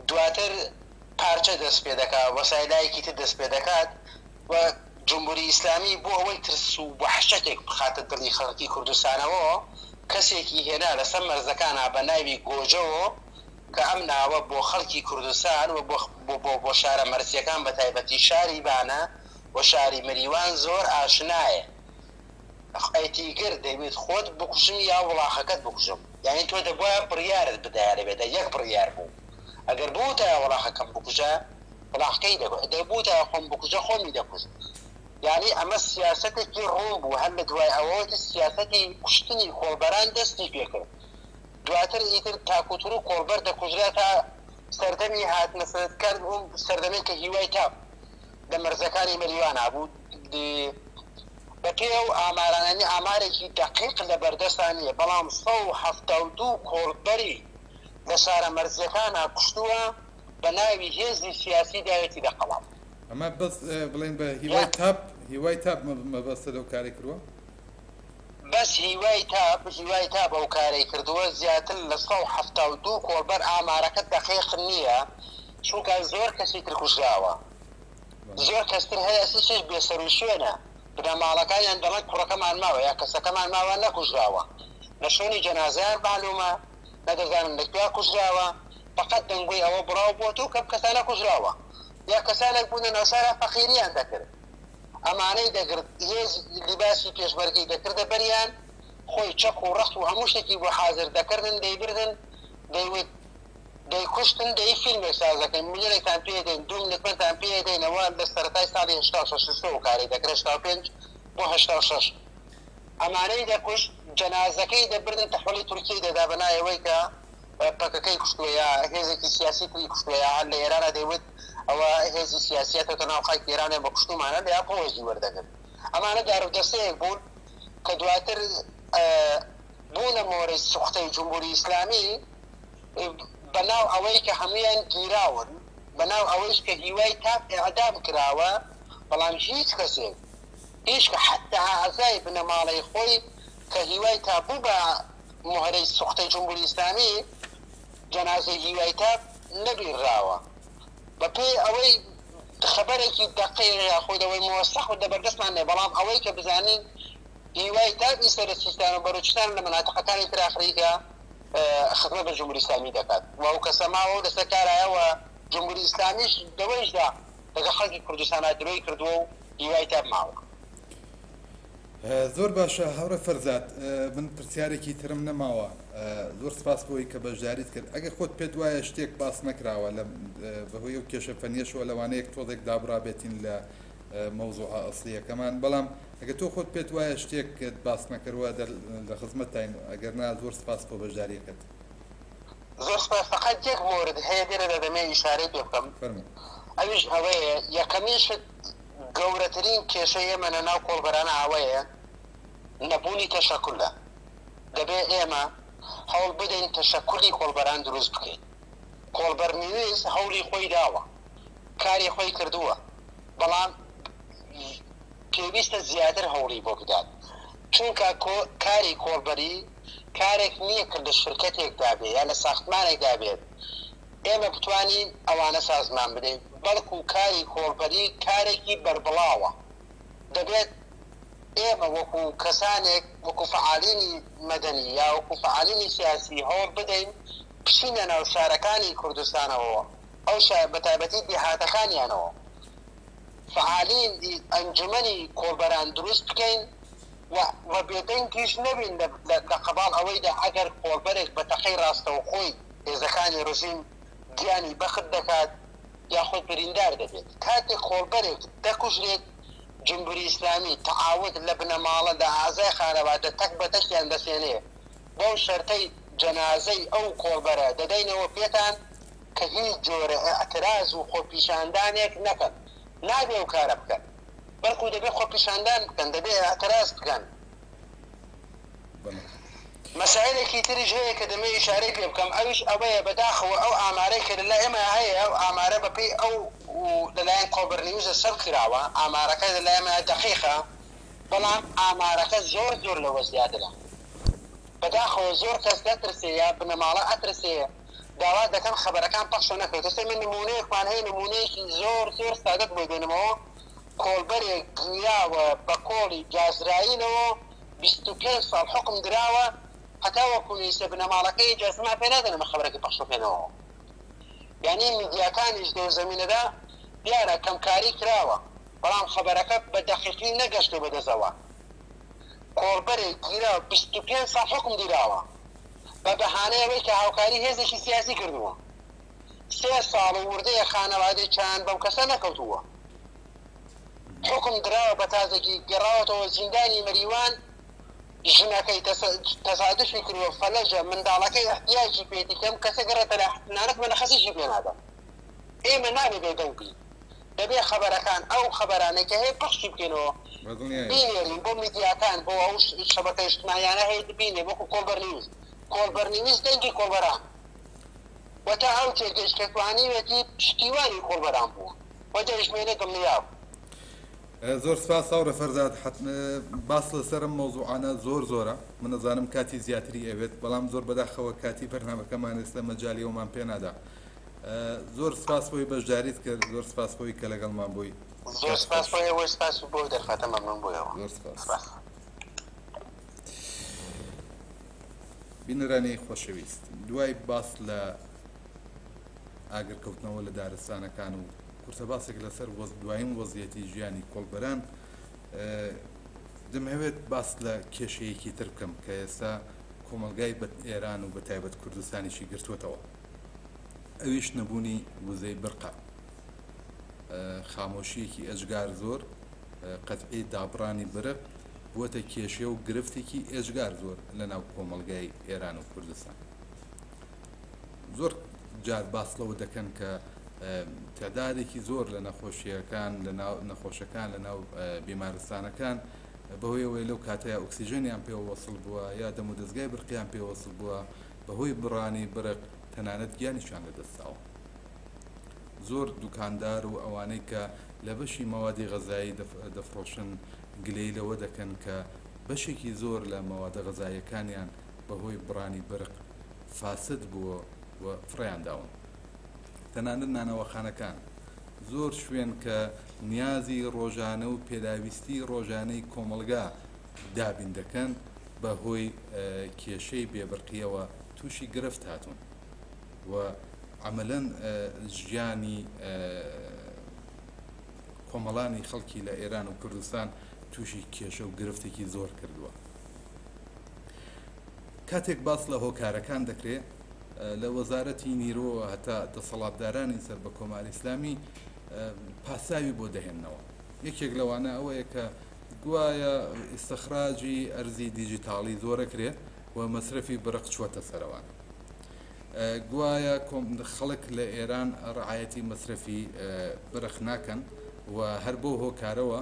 دواتر پارچە دەست پێدەکا وەسایلایەکی تر دەست پێدەکات و جمهوری ئیسلامی بۆ ئەوەی ترس و وەحشەتێک بخاتە دڵی خەڵکی کوردستانەوە کەسێکی هێنا لەسەر مەرزەکانا بە ناوی گۆجەوە کە ئەم ناوە بۆ خەڵکی کوردستان و بۆ بۆ شارە مەرزیەکان بە تایبەتی شاری بانە و شاری مریوان زۆر ئاشنایە. ئەیتیگر دەیوت خۆت بکوژم یا وڵاخەکەت بکوژم یانی تۆ دەبوایە بڕیارت بدایە لەوێدا یەک بڕیار بوو ئەگەر بوتایە وڵاخەکەم بکوژە وڵاخەکەی دەکوشت ئەگەر بوتایە خۆم بکوژە خۆمی دەکوشت یانی ئەمە سیاسەتێکی ڕوون بوو هەر لە دوای ئەوەوە سیاسەتی کوشتنی کۆڵبەران دەستی پێکرد دواتر ئیتر تاکوتر و کۆڵبەر دەکوژرا تا سەردەمی هاتنە سەرکار ئەو سەردەمەی کە هیوای تاپ لە مەرزەکانی مەریوانا بوو. بەپێی ئەو ئامارانە ئامارێکی دەقیق لە بەردەستا نییە، بەڵام 172 کۆڵبەری لە شارە مەرزییەکانا کوشتووە، بە ناوی هێزی سیاسی داوێتی لە قەڵەم. ئەمە بەس بڵێن بە هیوای تاپ هیوای تاپ مەبەستە لەو کارەی کردووە؟ بەس هیوای تاپ هیوای تاپ ئەو کارەی کردووە، زیاتر لە 172 کۆڵبەر، ئامارەکە دەقیق نییە چونکە زۆر کەسی تر کوژراوە. زۆر کەستر هەیە ئەسڵیش بێسەروشوێنە، بنەماڵەکانیان دەڵێن کوڕەکەمان ماوە یا کەسەکەمان ماوە نەکوژراوە، نە شوێنی جەنازەیان مەعلومە، نە دەزانن لە کوێ کوژراوە، فەقەت دەنگۆی ئەوە بڵاو بۆتەوە کەم کەسانە کوژراوە، یا کەسانێک بوون لە ناوشارا فەقیریان دەکرد، ئەمانەی دەگرت هێز لیباسی پێشمەرگەی دەکردە بەریان، خۆی چەک و ڕەخت و هەموو شتێکی بۆ حازر دەکردن دەیبردن دەیوت. دەیکوشتن دەی فیلمێک ساز دەکەین ملیۆنێکتان پێ دەین دوو ملتمەنتان پێ دەین ئەوە لە سەرەتای ساڵی 86 ئەو کارەی دەکرد 85 بۆ 86 ئەمانەی دەکوشت جەنازەکەی دەبردن تەحویلی تورکیەی دەدا بە ناوی ئەوەی کە پەکەکەی کوشتووە یا هێزێکی سیاسی تری کوشتووە یا لە ئێرانە دەیوت ئەوە هێزی سیاسیە تۆتە ناو خاکی ئێرانە بە کوشتومانە لە پۆزی وەردەگرت ئەمانە دارودەستەیەک بوون کە دواتر بوونە مۆرەی سوختەی جمهوری ئیسلامی بەناو ئەوەی کە هەموویان گیراون، بەناو ئەوەیش کە هیوای تاک ئێعدام کراوە، بەڵام هیچ کەسێک، هیچ کە حەتتا ئەعزای بنەماڵەی خۆی کە هیوای تاک بوو بە موهرەی سوختەی جمهوری ئیسلامی، جەنازەی هیوای تاک نەبینراوە. بە پێی ئەوەی خەبەرێکی دەقیق یاخود ئەوەی مۆسەق لە بەردەستمان نیە، بەڵام ئەوەی کە بزانین هیوای تاک ئیستا لە سیستان و بەلوچستان و لە مەناتقەکانی ترا خەریکە خزمەت بە جمهوری ئیسلامی دەکات و ئەو کەسە ماوە و لەسەر کارایە و جمهوری ئیسلامیش لەوەیشدا لەگەڵ خەڵکی کوردستانا درۆی کردووە و هیوای تاک ماوە. زۆر باشە هاوڕێ فەرزاد من پرسیارێکی ترم نەماوە زۆر سپاس بۆی کە بەشداریت کرد ئەگەر خۆت پێت وایە شتێک باس نەکراوە لە بەهۆی ئەو کێشە فەنیەشەوە لەوانەیەک تۆزێک دابڕابێتین لە مەوزوعە ئەسڵیەکەمان بەڵام ئەگەر تۆ خۆت پێت وایە شتێکت باس نەکردوە لە خزمەتتاین ئەگەر نا زۆر سپاس بۆ بەشداریەکەت. زۆر سپاس فەقەت یەک مۆرد هەیە لێرەدا دەمەوێ ئیشارەی پێ بکەم فەرموو. ئەویش ئەوەیە یەکەمین شت گەورەترین کێشەی ئێمە لە ناو کۆڵبەرانە ئەوەیە نەبوونی تەشەکولە دەبێ ئێمە هەوڵ بدەین تەشەکولی کۆڵبەران دروست بکەین کۆڵبەر نیوز هەوڵی خۆی داوە کاری خۆی کردووە بەڵام پێویستە زیاتر هەوڵی بۆ بدات، چونکە کاری کۆڵبەری کارێک نییە کە لە شرکەتێکدا بێ یا لە ساختمانێکدا بێت ئێمە بتوانین ئەوانە سازمان بدەین، بەڵکو کاری کۆڵبەری کارێکی بەربڵاوە، دەبێت ئێمە وەکو کەسانێک وەکو فەعالینی مەدەنی یا وەکو فەعالینی سیاسی هەوڵ بدەین بچینە ناو شارەکانی کوردستانەوە ئەو شار بەتایبەتی دێهاتەکانیانەوە فەعالین ئەنجومەنی کۆڵبەران دروست بکەین و و بێدەنگیش نەبین لە لە قەباڵ ئەوەیدا ئەگەر کۆڵبەرێک بە تەقەی ڕاستەوخۆی هێزەکانی ڕژیم گیانی بەخت دەکات یاخود بریندار دەبێت. کاتێک کۆڵبەرێک دەکوژرێت جمبوری ئیسلامی تەعاود لە بنەماڵە لە ئەعزای خانەوادە تەک بە تەکیان دەسێنێ بەو شەرتەی جەنازەی ئەو کۆڵبەرە دەدەینەوە پێتان کە هیچ جۆرە ئیعتراز و خۆپیشاندانێک نەکەن، نابێ ئەو کارە بکەن، بەڵکو دەبێ خۆپیشاندان بکەن، دەبێ ئیعتراز بکەن. مەسایلێکی تریش هەیە کە دەمەوێ ئیشارەی پێ بکەم، ئەویش ئەوەیە بەداخەوە ئەو ئامارەی کە لەلای ئێمە هەیە، ئەو ئامارە بەپێی ئەو لەلایەن کۆبر نیوزە سەبت کراوە، ئامارەکە لەلای ئێمە دەقیقە، بەڵام ئامارەکە زۆر زۆر لەوە زیاترە. بەداخەوە زۆر کەس دەترسێ یا بنەماڵە ئەترسێ داوا دەکەن خەبەرەکان پەخشە نەکرێت ئێستا ئێمە نموونەیەکمان هەیە نموونەیەکی زۆر زۆر سادەت بۆی دێنمەوە کۆڵبەرێک گیراوە بە کۆڵی گازرایینەوە 25 ساڵ حوکم دراوە هەتاوەکو ئێستا بنەماڵەکەی ئیجازەمان پێ نادەن ئێمە خەبەرەکەی پەخش بکەینەوە یانی میدیاکانیش لەو زەمینەدا دیارە کەمکاری کراوە بەڵام خەبەرەکە بە دەقیقی نەگەشتووە بە دەست ئەوان. کۆڵبەرێک گیرا و 25 ساڵ حوکم دیراوە بە بەهانەی ئەوەی کە هاوکاری هێزێکی سیاسی کردووە. سێ ساڵ و وردەیە خانەوادەی چایان بەم کەسە نەکەوتووە. حوکم دراوە بە تازەگی گەڕاوەتەوە زیندانی مەریوان، ژنەکەی تەسادوفی کردووە فەلەجە، منداڵەکەی ئیحتیاجی پێیەتی کە ئەم کەسە گەڕێتە لای تەنانەت مەنەخەسیشی پێ نادەن. ئێمە نابێ بێدەنگ بین. دەبێ خەبەرەکان ئەو خەبەرانەی کە هەیە پەخشی بکەینەوە. بینێرین بۆ میدیاکان بۆ ئەو شەبەکە ئیجتماعیانە هەیە بینێ وەکو کۆڵبەر نیوز، کۆڵبەر نیوز دەنگی کۆڵبەران و تا ئەو جێگەیش کە توانیوێتی پشتیوانی کۆڵبەران بووە و دەیژمێنێ دڵنیابم. زۆر سپاس هاوڕێ فەرزاد باس لەسەر ئەم مەوزوعانە زۆر زۆرە من ئەزانم کاتی زیاتری ئەوێت بەڵام زۆر بەداخەوە کاتی بەرنامەکەمان ئێستا مەجالی ئەومان پێ نادا زۆر سپاس بۆی بەشداریت کرد زۆر سپاس بۆی کە لەگەڵمان بووی زۆر سپاس بۆ ئێوە سپاس بۆ دەرفەتە مەمنون بۆ ئێوە زۆر سپاس. بینەرانی خۆشەویست دوای باس لە ئاگرکەوتنەوە لە دارستانەکان و کورتە باسێک لەسەر دوایین وەزیەتی ژیانی کۆڵبەران دەمهەوێت باس لە کێشەیەکی تر بکەم کە ئێستا کۆمەڵگای بە ئێران و بە تایبەت کوردستانیشی گرتووەتەوە ئەویش نەبوونی وزەی برقە خامۆشیەکی ئێجگار زۆر قەتعی دابڕانی برق بووەتە کێشە و گرفتێکی ئێجگار زۆر لە ناو کۆمەڵگای ئێران و کوردستان. زۆر جار باس لەوە دەکەن کە تعدادێکی زۆر لە نەخۆشیەکان لە ناو نەخۆشەکان لە ناو بیمارستانەکان بەهۆی ئەوەی لەو کاتەیە ئۆکسیژێنیان پێوە وەسڵ بووە یا دەمودەزگای برقیان پێ وەسڵ بووە بەهۆی بڕانی برق تەنانەت گیانیشیان لەدەستداوە. زۆر دوکاندار و ئەوانەی کە لە بەشی مەوادی غەزایی دەفڕۆشن گلەیی لەوە دەکەن کە بەشێکی زۆر لە مەوادە غەزاییەکانیان بەهۆی بڕانی برق فاسد بووە و فڕێیان داون. تەنانەت نانەواخانەکان، زۆر شوێن کە نیازی ڕۆژانە و پێداویستی ڕۆژانەی کۆمەڵگا دابین دەکەن بە هۆی کێشەی بێبرقییەوە تووشی گرفت هاتوون و عەمەلەن ژیانی کۆمەڵانی خەڵکی لە ئێران و کوردستان تووشی کێشە و گرفتێکی زۆر کردووە. کاتێک باس لە هۆکارەکان دەکرێ لە وەزارەتی نیرۆوە هەتا دەسەڵاتدارانی سەر بە کۆماری ئیسلامی پاساوی بۆ دەهێننەوە. یەکێک لەوانە ئەوەیە کە گوایە ئیستخراجی ئەرزی دیجیتاڵی زۆرەکرێ و مەسرەفی برق چووەتە سەرەوان. گوایە خەڵک لە ئێران ڕعایەتی مەسرەفی برق ناکەن و هەر بەو هۆکارەوە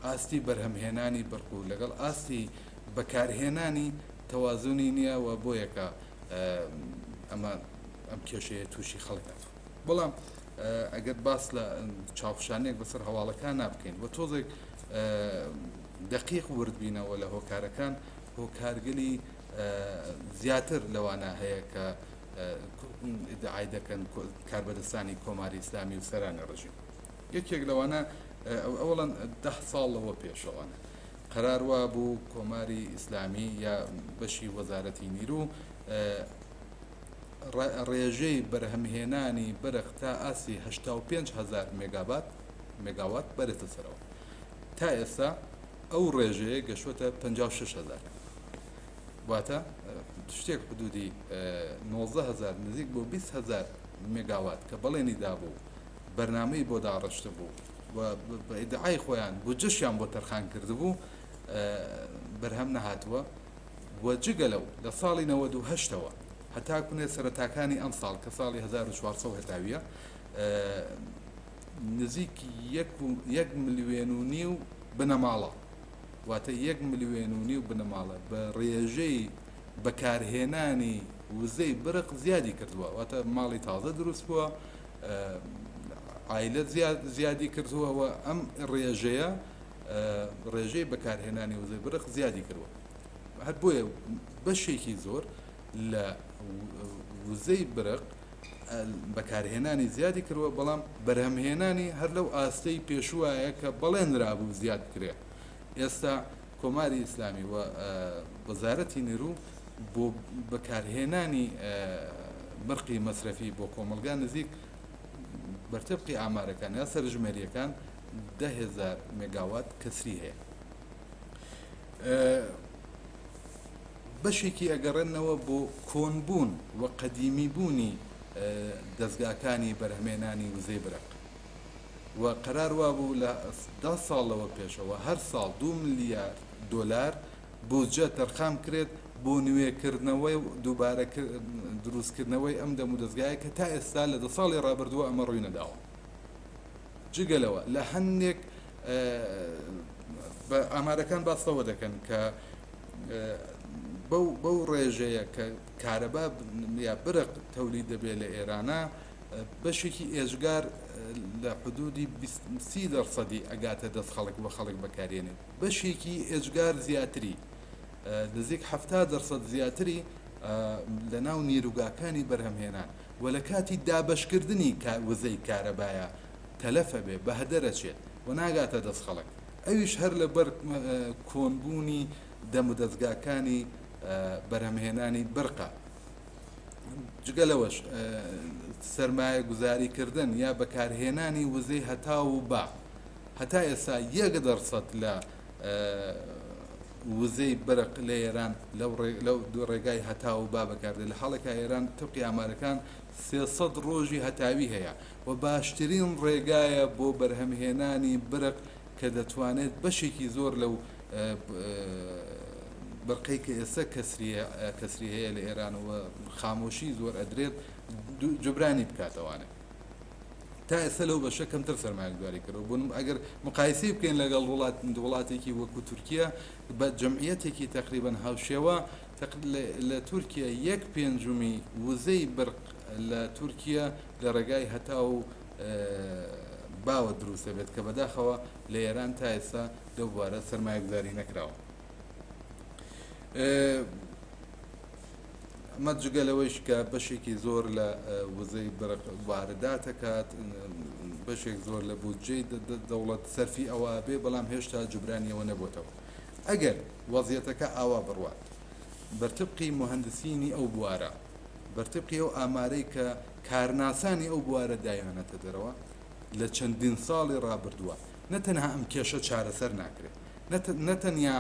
ئاستی بەرهەمهێنانی برق و لەگەڵ ئاستی بەکارهێنانی تەوازنی نییە و بۆیەکە ئەمە ئەم کێشەیە تووشی خەڵک هاتووە. بەڵام ئەگەر باس لە چاوخشانێک بەسەر هەواڵەکان نابکەین و تۆزێک دقیق وردبینەوە لە هۆکارەکان، هۆکارگەلی زیاتر لەوانە هەیە کە ئیدعای دەکەن کاربەدەستانی کۆماری ئیسلامی و سەرانی ڕژیم. یەکێک لەوانە ئەوەڵەن 10 ساڵ لەوە پێشەوانە قەرار وابوو کۆماری ئیسلامی یا بەشی وەزارەتی نیرو ڕێژەی بەرهەمهێنانی برق تا ئاستی 85 هەزار مێگابات مێگاوات بەرێتە سەرەوە. تا ئێستا ئەو ڕێژەیە گەشتووەتە 56 هەزار، واتە شتێک حدودی 19 هەزار نزیک بۆ 20 هەزار مێگاوات کە بەڵێنی دابوو بەرنامەی بۆ داڕشتبوو و بە ئیدعای خۆیان بودجەشیان بۆ تەرخان کردبوو بەرهەم نەهاتووە و جگە لەو لە ساڵی 98ەوە هەتاکونێ سەرەتاکانی ئەم ساڵ کە ساڵی 1400 هەتاویە نزیک یەک ملیۆن و نیو بنەماڵە واتە یەک ملیۆن و نیو بنەماڵە بە ڕێژەی بەکارهێنانی وزەی برق زیادی کردووە، واتە ماڵی تازە دروست بووە، عایلە زیادی کردووە و ئەم ڕێژەیە ڕێژەی بەکارهێنانی وزەی برق زیادی کردووە. هەر بۆیە بەشێکی زۆر لە وزەی برق بەکارهێنانی زیادی کردووە، بەڵام بەرهەمهێنانی هەر لەو ئاستەی پێشووایە کە بەڵێنرابوو زیاد بکرێ. ئێستا کۆماری ئیسلامی و وەزارەتی نیرو بۆ بەکارهێنانی برقی مەسرەفی بۆ کۆمەڵگا نزیک بەرتبقی ئامارەکان یا سەرژمێریەکان 10,000 مێگاوات کەسری هەیە. بەشێکی ئەگەڕێنەوە بۆ کۆنبوون و قەدیمی بوونی دەزگاکانی بەرهەمێنانی وزەی برق و قەرار وابوو لە 10 ساڵ لەوە پێشەوە هەر ساڵ 2 ملیار دۆلار بودجە تەرخان بکرێت بۆ نوێکردنەوەی و دووبارە دروستکردنەوەی ئەم دەمودەزگایە کە تا ئێستا لە 10 ساڵی ڕابردووە ئەمە ڕووی نەداوە. جگە لەوە لە هەندێک بە ئامارەکان باس لەوە دەکەن کە بەو بەو ڕێژەیە کە کارەبا یا برق تەولید دەبێت لە ئێرانە بەشێکی ئێجگار لە حدودی 30 دەرسەدی ئەگاتە دەست خەڵک بە خەڵک بەکارێنێت، بەشێکی ئێجگار زیاتری نزیک 70% زیاتری لە ناو نیروگاکانی بەرهەمهێنان و لە کاتی دابەشکردنی وزەی کارەبایە تەلەفە بێ بە هەدەرەچێت و ناگاتە دەست خەڵک، ئەویش هەر لەبەر کۆنبوونی دەمودەزگاکانی بەرهەمهێنانی برقە. جگە لەوەش سەرمایەگوزاریکردن یا بەکارهێنانی وزەی هەتاو و با هەتا ئێستا 1% لە وزەی برق لە ئێران لەو ڕێگای هەتاو و با بەکاردێت، لە حاڵێکا ئێران طبقی ئامارەکان 300 ڕۆژی هەتاوی هەیە و باشترین ڕێگایە بۆ بەرهەمهێنانی برق کە دەتوانێت بەشێکی زۆر لەو برقەی کە ئێستا کەسری هەیە لە ئێران و خامۆشی زۆر ئەدرێت جوبرانی بکاتەوانێ. تا ئێستا لەو بەشە کەمتر سەرمایەگوزاری کردەوە. بۆ ئەگەر مقایسەی بکەین لەگەڵ وڵاتێکی وەکو تورکیا بە جەمعیەتێکی تقریبا هاوشێوە، لە تورکیا 1/5 وزەی برق لە تورکیا لە ڕێگای هەتا و باوە دروستە بێت کە بەداخەوە لە ئێران تا ئێستا لەو بوارە سەرمایەگوزاری نەکراوە. ئەمە جگە لەوەیش کە بەشێکی زۆر لە وزەی برق وارداتەکات، بەشێک زۆر لە بودجەی دەوڵەت سەرفی ئەوە بێ، بەڵام هێشتا جوبرانیەوە نەبووتەوە. ئەگەر وەزیەتەکە ئاوا بڕوات بەرتبقی مهندسینی ئەو بوارە، بەرتبقی ئەو ئامارەی کە کارناسانی ئەو بوارە دایانەتە دەرەوە لە چەندین ساڵی ڕابردووە، نەتەنها ئەم کێشە چارەسەر ناکرێت، نەتەنیا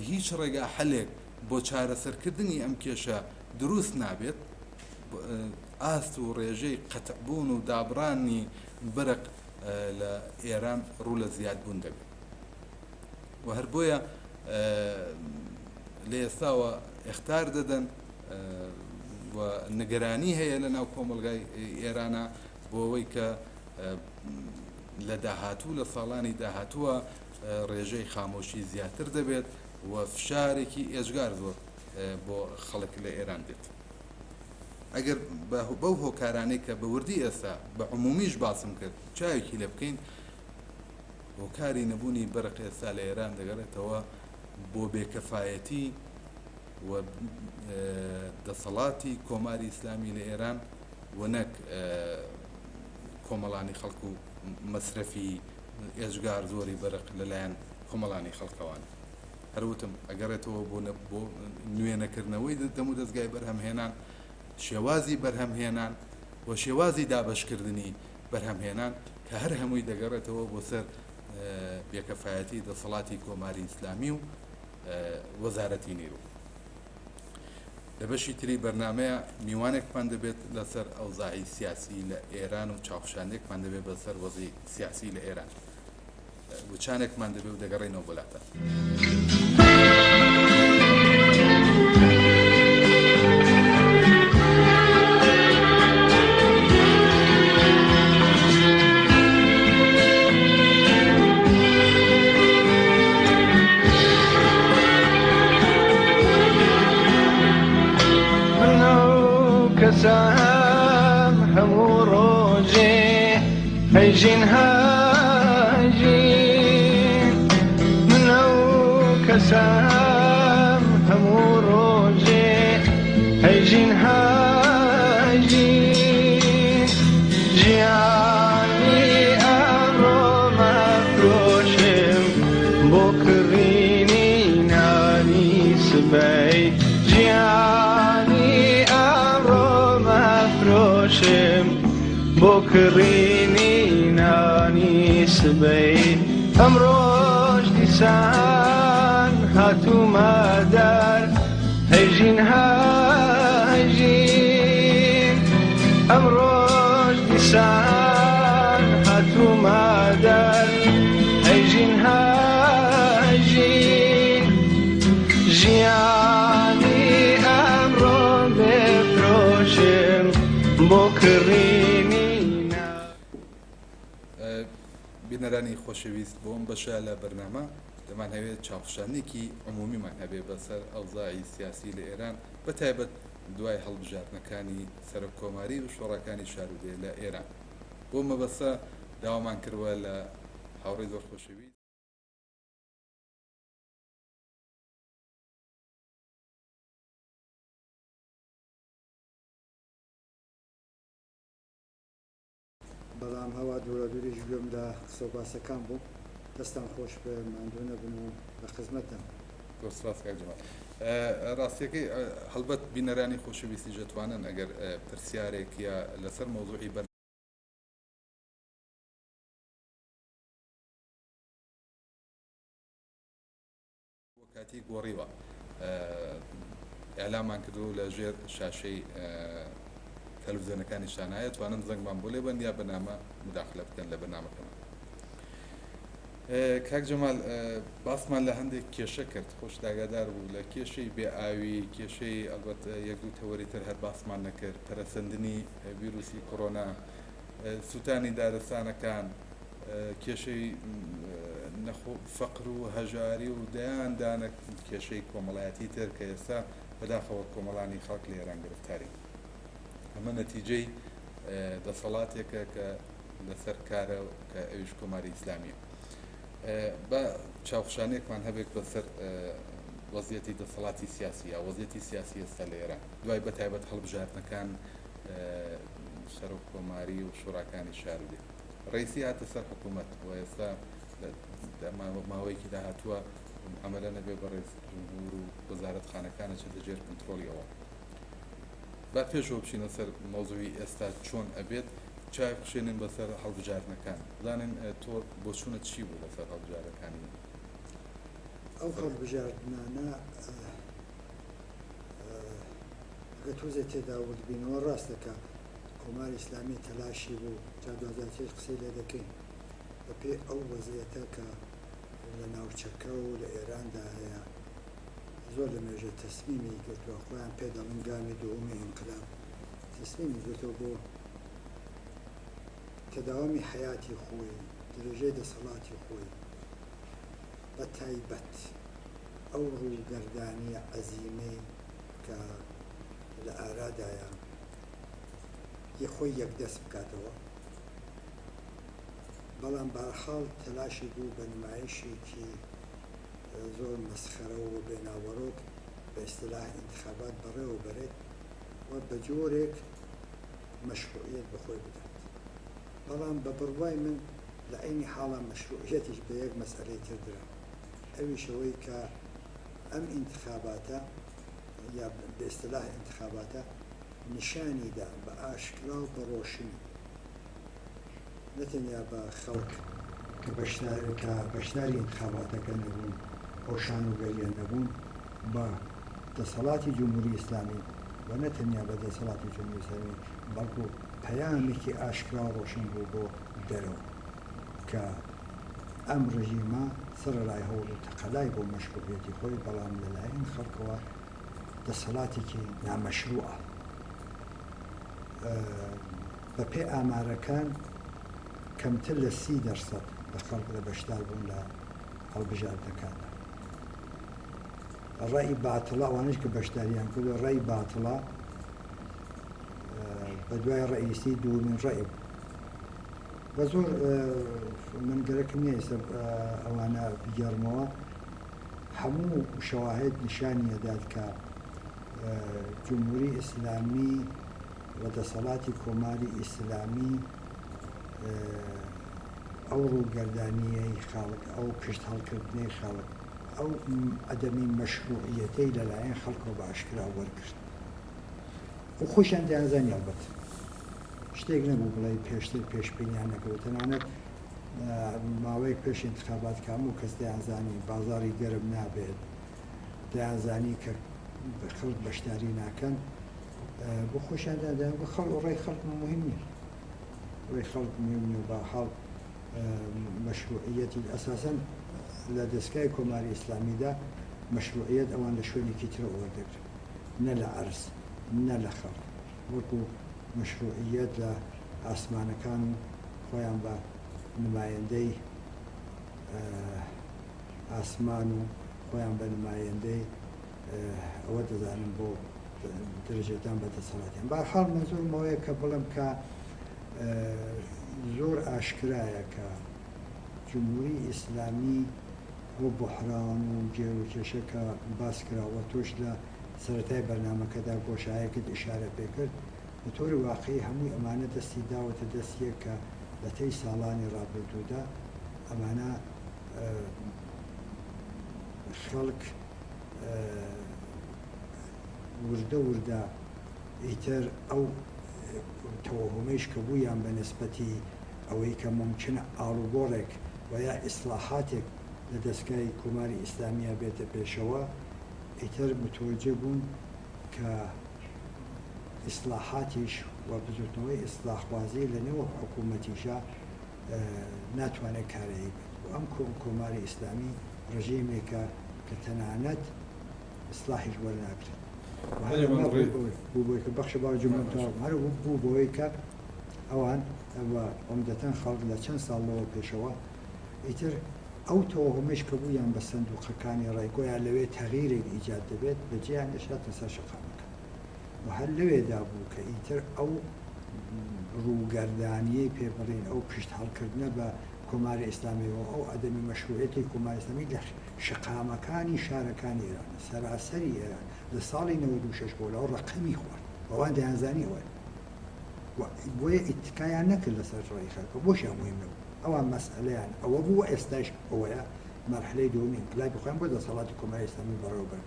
هیچ ڕێگا حەلێک بۆ چارەسەرکردنی ئەم کێشە دروست نابێت، ئاست و ڕێژەی قەتعبوون و دابڕانی برق لە ئێران ڕوو لە زیادبوون دەبێت و هەر بۆیە لە ئێستاوە ئختار دەدەن و نگەرانی هەیە لە ناو کۆمەلگای ئێرانە بۆ ئەوەی کە لە داهاتوو لە ساڵانی داهاتووە ڕێژەی خامۆشی زیاتر دەبێت و فشارێکی ئێجگار زۆر بۆ خەڵک لە ئێران دێت. ئەگەر بەو هۆکارانەی کە بە وردی ئێستا بە عمومیش باسم کرد چاوێکی لێ بکەین، هۆکاری نەبوونی بەرق ئێستا لە ئێران دەگەڕێتەوە بۆ بێکەفایەتی و دەسەڵاتی کۆماری ئیسلامی لە ئێران و نەک کۆمەڵانی خەڵک و مەسرەفی ئێجگار زۆری بەرق لەلایەن کۆمەڵانی خەڵکەوان. هەروتم ئەگەڕێتەوە بۆ نوێنەکردنەوەی دەم و دەستگای بەرهەمهێنان، شێوازی بەرهەمهێنان و شێوازی دابەشکردنی بەرهەمهێنان کە هەر هەمووی دەگەڕێتەوە بۆ سەر بێکەفایەتی دەسەڵاتی کۆماری ئیسلامی و وەزارەتی نیرو. لە بەشی تری بەرنمەیە میوانێکمان دەبێت لەسەر ئەوزاعی سیاسی لە ئێران و چاوخشاندێکمان دەبێت بەسەر وەزی سیاسی لە ئێران. وچانێکمان دەبێت و دەگەڕێنەوە بۆ لاتان. کەسام هەموو ڕۆژێ هەیژین هاژین، من ئەو کەسام هەموو ڕۆژێ هەیژین هاژین، ژیانی ئەمڕۆ مەفرۆشم بۆ کڕینی نانی سبەی، ژیانی ئەمڕۆ مەفرۆشم بۆ کڕینی نانی سبەی، ئەمڕۆژ دیسان هاتوومە دەر هەیژین هاژین، ئەمڕۆژ دیسان هاتوومە دەر هەیژین هاژین، ژیانی ئەمڕۆ بێفرۆشم بۆ کڕینی. بینەرانی خۆشەویست بۆ ئەم بەشە لە بەرنامە دەمانهەوێت چاوخشاندنێکی عمومیمان هەبێ بەسەر ئەوزاعی سیاسی لە ئێران بە تایبەت دوای هەڵبژاردنەکانی سەرۆک کۆماری و شۆڕاکانی شار و دێ لە ئێران. بۆ مەبەستە داوامان کردوە لە هاوڕێی زۆر خۆشەویست، بەڵام هەوا دوورادووریش گوێم لە قسە و باسەکان بوو. دەستان خۆش بێ، ماندوو نەبن و لە خزمەتدام. زۆر سپاس کاک جەمال. ڕاستیەکەی هەڵبەت بینەرانی خۆشەویستیش دەتوانن ئەگەر پرسیارێک یا لەسەر مەوزوعی بەر بۆ کاتی گۆڕیوە ئیعلامان کردووە و لە ژێر شاشەی تەلەفزیۆنەکانیشتان هەیە توانن زەنگمان بۆ لێبەن یا بەنامە مداخلە بکەن لە بەرنامەکەمان. کاک جەمال باسمان لە هەندێک کێشە کرد خۆش ئاگادار بوو لە کێشەی بێ ئاوی کێشەی ئەلبەت یەک دوو تەوەری تر هەر باسمان نەکرد پەرەسەندنی ویروسی کۆرۆنا سووتانی دارستانەکان کێشەی فەقر و هەژاری و دەیان دانە کێشەی کۆمەڵایەتی تر کە ئێستا بەداخەوە کۆمەڵانی خەڵک لە ئێران گرفتارین. ئەمە نەتیجەی دەسەڵاتێکە کە لەسەر کارە کە ئەویش کۆماری ئیسلامیە. با چاوخشانێکمان هەبێت بەسەر وەزیەتی دەسەڵاتی سیاسی یا وەزیەتی سیاسی ئێستا لە ئێران دوای بەتایبەت هەڵبژاردنەکان سەرۆک کۆماری و شوراکانی شار و دێ. ڕەئیسی هاتە سەر حکوومەت و ئێستا ماوەیەکی داهاتووە عەمەلە نەبێ بەڕێز جمهور و وەزارەتخانەکان ئەچێتە ژێر کۆنترۆڵی ئەوە. با پێشەوە بچینە سەر مەوزوعی ئێستا چۆن ئەبێت چاوی بخشێنین بەسەر هەڵبژاردنەکان بزانین تۆ بۆچوونت چی بوو لەسەر هەڵبژاردەکانی ئەو هەڵبژاردنانە ئەگەر تۆزێ تێدا ورد بینەوە ڕاستە کە کۆماری ئیسلامی تەلاشی بوو، جا دواجارتریش قسەی لێ دەکەین، بە پێی ئەو وەزعیەتە کە لە ناوچەکە و لە ئێراندا هەیە زۆر لە مێژە تەسمیمی گرتووە، خۆیان پێ دەڵێن گامی دووەمی ئینقلاب، تەسمیمی گرتووە بۆ تەداومی حەیاتی خۆی، درێژەی دەسەڵاتی خۆی، بە تایبەت ئەو ڕووگەردانییە عەزیمەی کە لە ئارادایە ی خۆی یەکدەست بکاتەوە، بەڵام بەهەرحاڵ تەلاشی بوو بە نمایشێکی زۆر مەسخەرە و بێ ناوەرۆک بە ئیستلاح ئینتخابات بەڕێوە بەرێت و بە جۆرێک مەشروعیەت بە خۆی بدات. بەڵام بە بڕوای من لە عەینی حاڵا مەشروعیەتیش بە یەک مەسئەلەی تر درا ئەویش ئەوەی کە ئەم ئینتخاباتە یا بە ئیستلاح ئینتخاباتە نیشانی دا بە ئاشکرا و بە ڕۆشنی نە تەنیا بە خەڵک کە بەشدار کە بەشداری ئینتخاباتەکە نەبوون ئەو شانۆگەرییە نەبوون بە دەسەڵاتی جمهوری ئیسلامی و نە تەنیا بە دەسەڵاتی جمهوری ئیسلامی بەڵکوو پەیامێکی ئاشکرا و ڕۆشن بوو بۆ دەرەوە کە ئەم ڕژیمە سەرەڕای هەوڵ و تەقەلای بۆ مەشروعیەتی خۆی بەڵام لە لایەن خەڵکەوە دەسەڵاتێکی نامەشروعە. بە پێی ئامارەکان کەمتر لە 30% لە خەڵک لە بەشدار بوون لە هەڵبژاردنەکاندا. ڕەئی باتڵە ئەوانەش کە بەشداریان کردووە ڕەئی باتڵە بە دوای ڕەئیسی دووەمین ڕەئی بوو. بە زۆر من گەرەکم نییە ئێستا ئەوانە بگێڕمەوە هەموو شەواهد نیشانی ئەدات کە جمهوری ئیسلامی و دەسەڵاتی کۆماری ئیسلامی ئەو ڕووگەردانییەی خەڵک، ئەو پشت هەڵکردنەی خەڵک، ئەو عەدەمی مەشروعیەتەی لەلایەن خەڵکەوە بە ئاشکرا وەرگرت و خۆشیان دەیانزانی ئەڵبەت شتێک نەبوو بڵێی پێشتر پێشبینیان نەکردو تەنانەت ماوەیەک پێش ئینتخابات کە هەموو کەس دەیانزانی بازاڕی گەرم نابێت، دەیانزانی کە خەڵک بەشداری ناکەن، بۆ خۆشیان دەیانگوت خەڵک ڕای خەڵک موهیم نییە، ڕای خەڵک موهیم نییە و بەهەرحاڵ مەشروعیەتی ئەساسەن لە دەستگای کۆماری ئیسلامیدا مەشروعیەت ئەوان لە شوێنێکی ترەوە وەردەگرن نە لە عەرز نە لە خەڵک وەکو مەشروعیەت لە ئاسمانەکان و خۆیان بە. نمایندەی ئاسمان و خۆیان بە نمایندەی ئەوە دەزانن بۆ درێژەدان بە دەسەڵاتیان. بەهەرحاڵ مەنزوورم ئەوەیە کە بڵێم کە زۆر ئاشکرایە کە جمهوری ئیسلامی ئەو بوحران و گێر و کێشە کە باس کرا و تۆش لە سەرەتای بەرنامەکەدا گۆشایەکت ئیشارە پێ کرد، بە تۆری واقعی هەمووی ئەمانە دەستی داوەتە دەست یەک کە لە تەی ساڵانی ڕابردوودا ئەمانە خەڵک وردە وردە ئیتر ئەو تەوەهومەیش کە بوویان بە نسبەتی ئەوەی کە مومکنە ئاڵوگۆڕێک و یا ئیسڵاحاتێک لە دەسگای کۆماری ئیسلامییا بێتە پێشەوە، ئیتر متوەجە بوون کە ئیسڵاحاتیش و بزووتنەوەی ئیسڵاحخوازی لە نێو حکوومەتیشا ناتوانێت کارایی بێت و ئەم کۆماری ئیسلامی ڕژێمێکە کە تەنانەت ئیسڵاحیش وەرناگرێت و هەر ئەمە بوو بۆی کە بەخشە با جوملەم تەواو بکەم هەر بوو بۆی کە ئەوان و عومدەتەن خەڵک لە چەند ساڵ لەوە پێشەوە ئیتر ئەو تەوەهومەیش کە بوویان بە سەندووقەکانی ڕای گۆیا لەوێ تەغیرێک ئیجاد دەبێت بەجێیان هێشت هاتنە سەر شەقامەکان و هەر لەوێدا بوو کە ئیتر ئەو ڕووگەردانییەی پێ بڵێین ئەو پشت هەڵکردنە بە کۆماری ئیسلامی و ئەو عەدەمی مەشرووعیەتی کۆماری ئیسلامی لە شەقامەکانی شارەکانی ئێران لە سەراسەری ئێران لە ساڵی 96 بۆ لاوە ڕەقەمی خوارد و ئەوان دەیانزانی ئەوەیە و بۆیە ئیتکایان نەکرد لەسەر ڕێی خەڵک و بۆشیان موهیم نەبوو ئەوان مەسئەلەیان ئەوە بوو و ئێستایش ئەوەیە مەرحەلەی دووەمی ئینقلابی خۆیان بۆ دەسەڵاتی کۆماری ئیسلامی بەڕێوە بەرن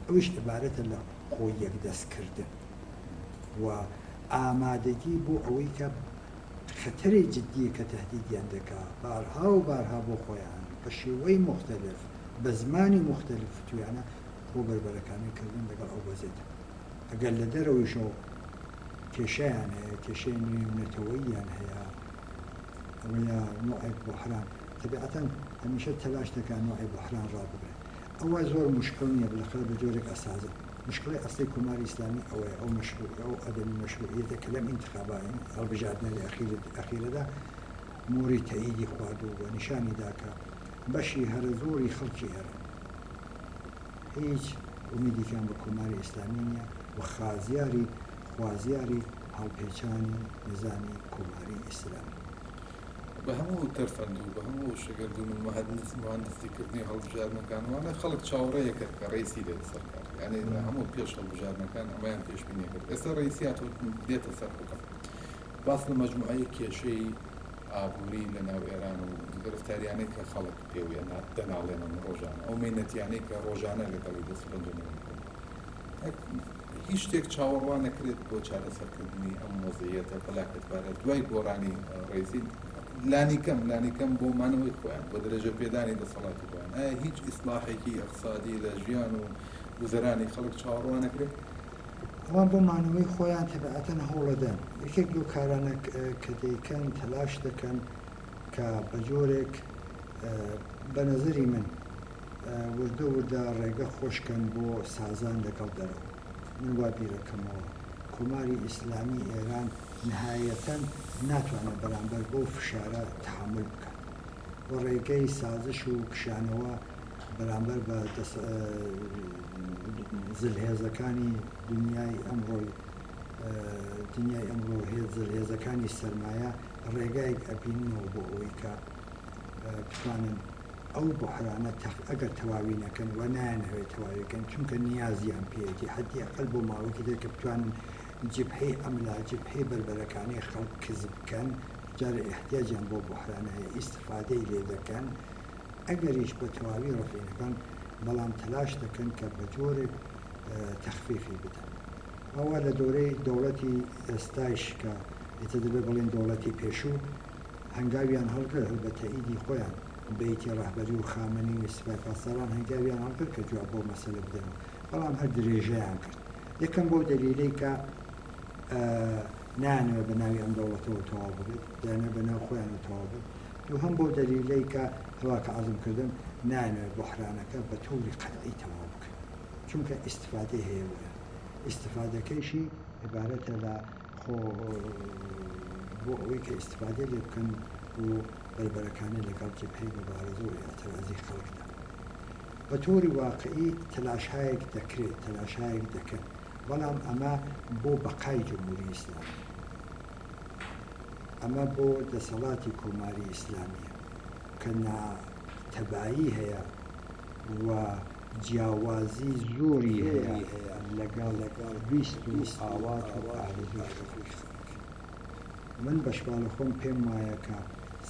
ئەویش عیبارەتە لە خۆ یەکدەست کردن و ئامادەگی بۆ ئەوەی کە خەتەرێ جدییە کە تەهدیدیان دەکا بارها و بارها بۆ خۆیان بە شێوەی موختەلف بە زمانی موختەلف وتوویانە خۆ بەربەرەکانی کردن لەگەڵ ئەو وەزعە ئەگەر لە دەرەوەیشەوە کێشەیان هەیە کێشەی نێونەتەوەییان هەیە ئەوەیە نوعێک بوحران تەبیعەتەن هەمیشە تەلاش دەکا نوعێ بوحران ڕابگرێ ئەوە زۆر موشکڵ نییە بلەخەرە بە جۆرێک ئەسازە مشکڵەی ئەسڵی کۆماری ئیسلامی ئەوەیە ئەو مەشروع ئەو عەدەمی مەشروعیەتە کە لەم ئینتخابا هەڵبژاردنە ئەخیرەدا مۆری تەئیدی خواردوو و نیشانی دا کە بەشی هەرە زۆری خەڵکی ئێران هیچ ئومیدێکیان بە کۆماری ئیسلامی نییە و خازیاری خوازیاری هەڵپێچانی نیزامی کۆماری ئیسلامی. بە هەموو تەرفەند و بە هەموو شەگەردون و مهندسی کردنی هەڵبژاردنەکان وانە خەڵک چاوەڕێیە کرد کە ڕەئیسی دێتە سەر کار، یانی هەموو پێش هەڵبژاردنەکان ئەمەیان پێشبینی کرد. ئێستا ڕەئیسی هاتووە دێتە سەر حوکم. باس لە مەجموعەی کێشەی ئابووری لە ناو ئێران و گرفتاریانەی کە خەڵک پێویە دەناڵێنن ڕۆژانە، ئەو مەینەتیانەی کە ڕۆژانە لەگەڵی دەست پەنجە نەرم دەکەن. هیچ شتێک چاوەڕوان نەکرێت بۆ چارەسەرکردنی ئەم وەزعیەتە فەلاکەتبارە دوای گۆڕانی ڕێزی لانیکەم لانیکەم بۆ مانەوەی خۆیان بۆ درێژە پێدانی دەسەڵاتی خۆیان ئایا هیچ ئیسلاحێکی ئەقسادی لە ژیان و گوزەرانی خەڵک چاوەڕوان نەکرێت؟ ئەوان بۆ مانەوەی خۆیان تەبعەتەن هەوڵەدەن یەکێک لەو کارانە کە دەیکەن تەلاش دەکەن کە بە جۆرێک بە نەزەری من وردە وردە ڕێگە خۆشکەن بۆ سازان لەگەڵ دەرەوە. من وا بیرەکەمەوە کۆماری ئیسلامی ئێران نهایەتەن ناتوانێت بەرامبەر بەو فشارە تەحەمول بکات و ڕێگەی سازش و کشانەوە بەرامبەر بە زلهێزەکانی دنیای ئەمڕۆی دنیای ئەمڕۆ هێز زلهێزەکانی سەرمایە ڕێگایەک ئەبیننەوە بۆ ئەوەی کە بتوانن ئەو بوحرانە تەخ ئەگەر تەواوی نەکەن و نایانهەوێت تەواوی کەن چونکە نیازیان پێیەتی حەدی ئەقەل بۆ ماوەیەکی تر کە بتوانن جبهەی ئەملا جبهەی بەربەرەکانی خەڵک کز بکەن جارێ ئیحتیاجیان بۆ بوحرانە هەیە ئیستفادەی لێ دەکەن ئەگەریش بە تەواوی ڕەفعی نەکەن بەڵام تەلاش دەکەن کە بە جۆرێک تەخفیفی بدەن ئەوە لە دۆرەی دەوڵەتی ئێستایش کە ئیتر دەبێ بڵێین دەوڵەتی پێشوو هەنگاویان هەڵگرت، بە تەئیدی خۆیان، بەیتی ڕەهبەری و خامەنی و سپای پاسداران هەنگاویان هەڵگرت کە جواب بەو مەسەلە بدەنەوە، بەڵام هەر درێژەیان کرد. یەکەم بەو دەلیلەی کە نایانەوێت بە ناوی ئەم دەوڵەتەوە تەواو ببێت، دەیانەوێت بە ناو خۆیانەوە تەواو بێت. دووهەم بەو دەلیلەی کە هەوا کە عەرزم کردن نایانەوێت بوحرانەکە بە تەوری قەتعی تەواو بکەن، چونکە ئیستفادەی هەیە بۆیان. ئیستفادەکەیشی عیبارەتە لە خۆ بۆ ئەوەی کە ئیستفادەی لێ بکەن بۆ بەربەرەکانێ لەگەڵ جبهەی موبارزە و ئیعترازی خەڵکدا. بە تۆری واقعی تەلاشهایەک دەکرێ، تەلاشهایەک دەکەن، بەڵام ئەمە بۆ بەقای جمهوری ئیسلامییە. ئەمە بۆ دەسەڵاتی کۆماری ئیسلامییە کە ناتەبایی هەیە و جیاوازی زۆری هەیە لەگەڵ ویست و ئاوات و ئارەزووی خەڵک. من بەشباڵە خۆم پێم وایە کە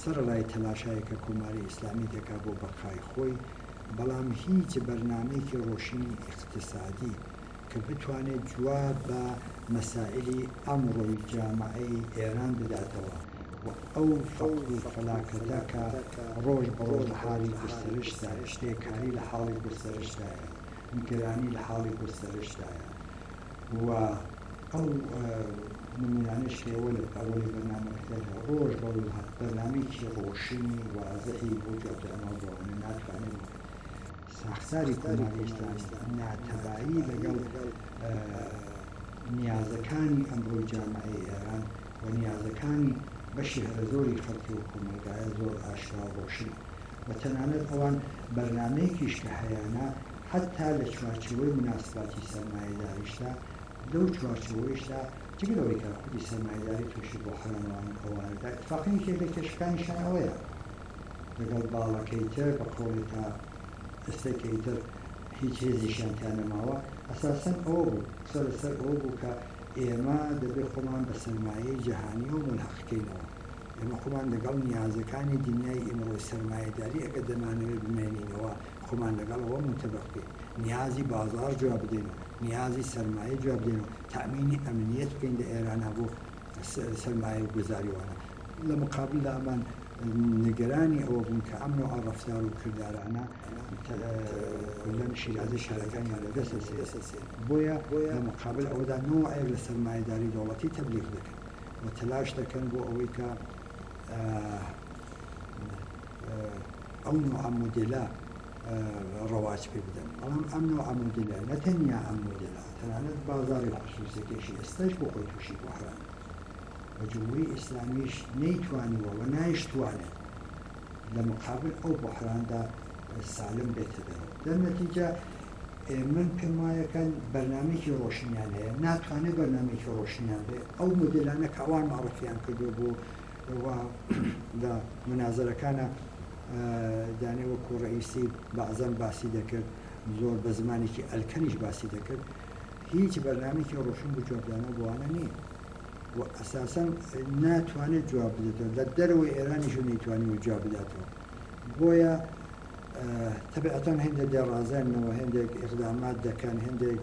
سەرەڕای تەلاشایەک کە کۆماری ئیسلامی دەکا بۆ بەقای خۆی، بەڵام هیچ بەرنامەیەکی ڕۆشنی ئیقتسادی کە بتوانێت جواب بە مەسائیلی ئەمڕۆی جامعەی ئێران بداتەوە و ئەو فەقر و فەلاکەتە کە ڕۆژ بە ڕۆژ لە حاڵی گوستەرشدایە، بێکاری لە حاڵی گوستەرشدایە، گرانی لە حاڵی گوستەرشدایە و ئەو نموونانەش کە ئێوە لە ئەوەڵی بەرنامەکەدا ڕۆژ بە ڕۆژ بەرنامەیەکی ڕۆشنی وازحی بۆ جوابدانەوە بەوانە ناتوانێت بکات. ساختاری کۆماری ئیسلامی ناتەبایی لەگەڵ نیازەکانی ئەمڕۆی جامعەی ئێران و نیازەکانی بەشی هەرەزۆری خەڵکی و کۆمەڵگایە زۆر ئاشکرا و ڕۆشنە و تەنانەت ئەوان بەرنامەیەکیش کە هەیانە حەتتا لە چوارچێوەی موناسباتی سەرمایەداریشدا لەو چوارچێوەیشدا جگە لەوەی کە خودی سەرمایەداری تووشی بوحران و ئەوانەدا ئیتفاقەن یەکێک لە کێشەکانیشیان ئەوەیە لەگەڵ باڵەکەی تر بە قەوڵێ تا ئێستای کە ئیتر هیچ هێزیشیان تیا نەماوە ئەساسەن ئەوە بوو قسە لەسەر ئەوە بوو کە ئێمە دەبێ خۆمان بە سەرمایەی جەهانیەوە مولحەق کەینەوە ئێمە خۆمان لەگەڵ نیازەکانی دنیای ئیمڕۆی سەرمایەداری ئەگەر دەمانەوێ بمێنینەوە خۆمان لەگەڵ ئەوە مونتەبق بکەین نیازی بازاڕ جواب بدەینەوە نیازی سەرمایە جواب بدەینەوە تەئمینی ئەمنیەت بکەین لە ئێرانا بۆ سەرمایە گوزاری وانە لە مقابلدا ئەمان نیگەرانی ئەوە بوون کە ئەم نەوعە ڕەفتار و کردارانە کوللەن شیرازەی شارەکانیان لە دەست ئەچێت، بۆیە لە مقابل ئەوەدا نەوعێک لە سەرمایەداری دەوڵەتی تەبلیغ دەکەن و تەلاش دەکەن بۆ ئەوەی کە ئەو نەوعە مۆدێلە ڕەواج پێ بدەن. بەڵام ئەم نەوعە مۆدێلە نە تەنیا ئەم مۆدێلە، تەنانەت بازاڕی خسووسیەکەیشی ئێستاش بۆ خۆی تووشی بوحرانە. و جمهوری ئیسلامیش نەیتوانیوە و نایشتوانێت لە مقابل ئەو بوحراندا سالم بێتە دەرەوە. دەر نەتیجە من پێم وایە کە بەرنامەیەکی ڕۆشنیان هەیە، ناتوانێت بەرنامەیەکی ڕۆشنیان بێ ئەو مۆدێلانە کە ئەوان معرفیان کردووە بۆ و لە منازەرەکانە دانێ وەکوو ڕەئیسی بەعزەن باسی دەکرد، زۆر بە زمانێکی ئەلکەنیش باسی دەکرد، هیچ بەرنامەیەکی ڕۆشن بۆ جوابدانەوە بۆوانە نییە. و ئەساسەن ناتوانێت جواب بدێتەوە لە دەرەوەی ئێرانیش و نەیتوانیوە جواب بداتەوە بۆیە تەبعەتەن هێندێک دەڕازێنەوە هێندێک ئیقدامات دەکەن هێندێک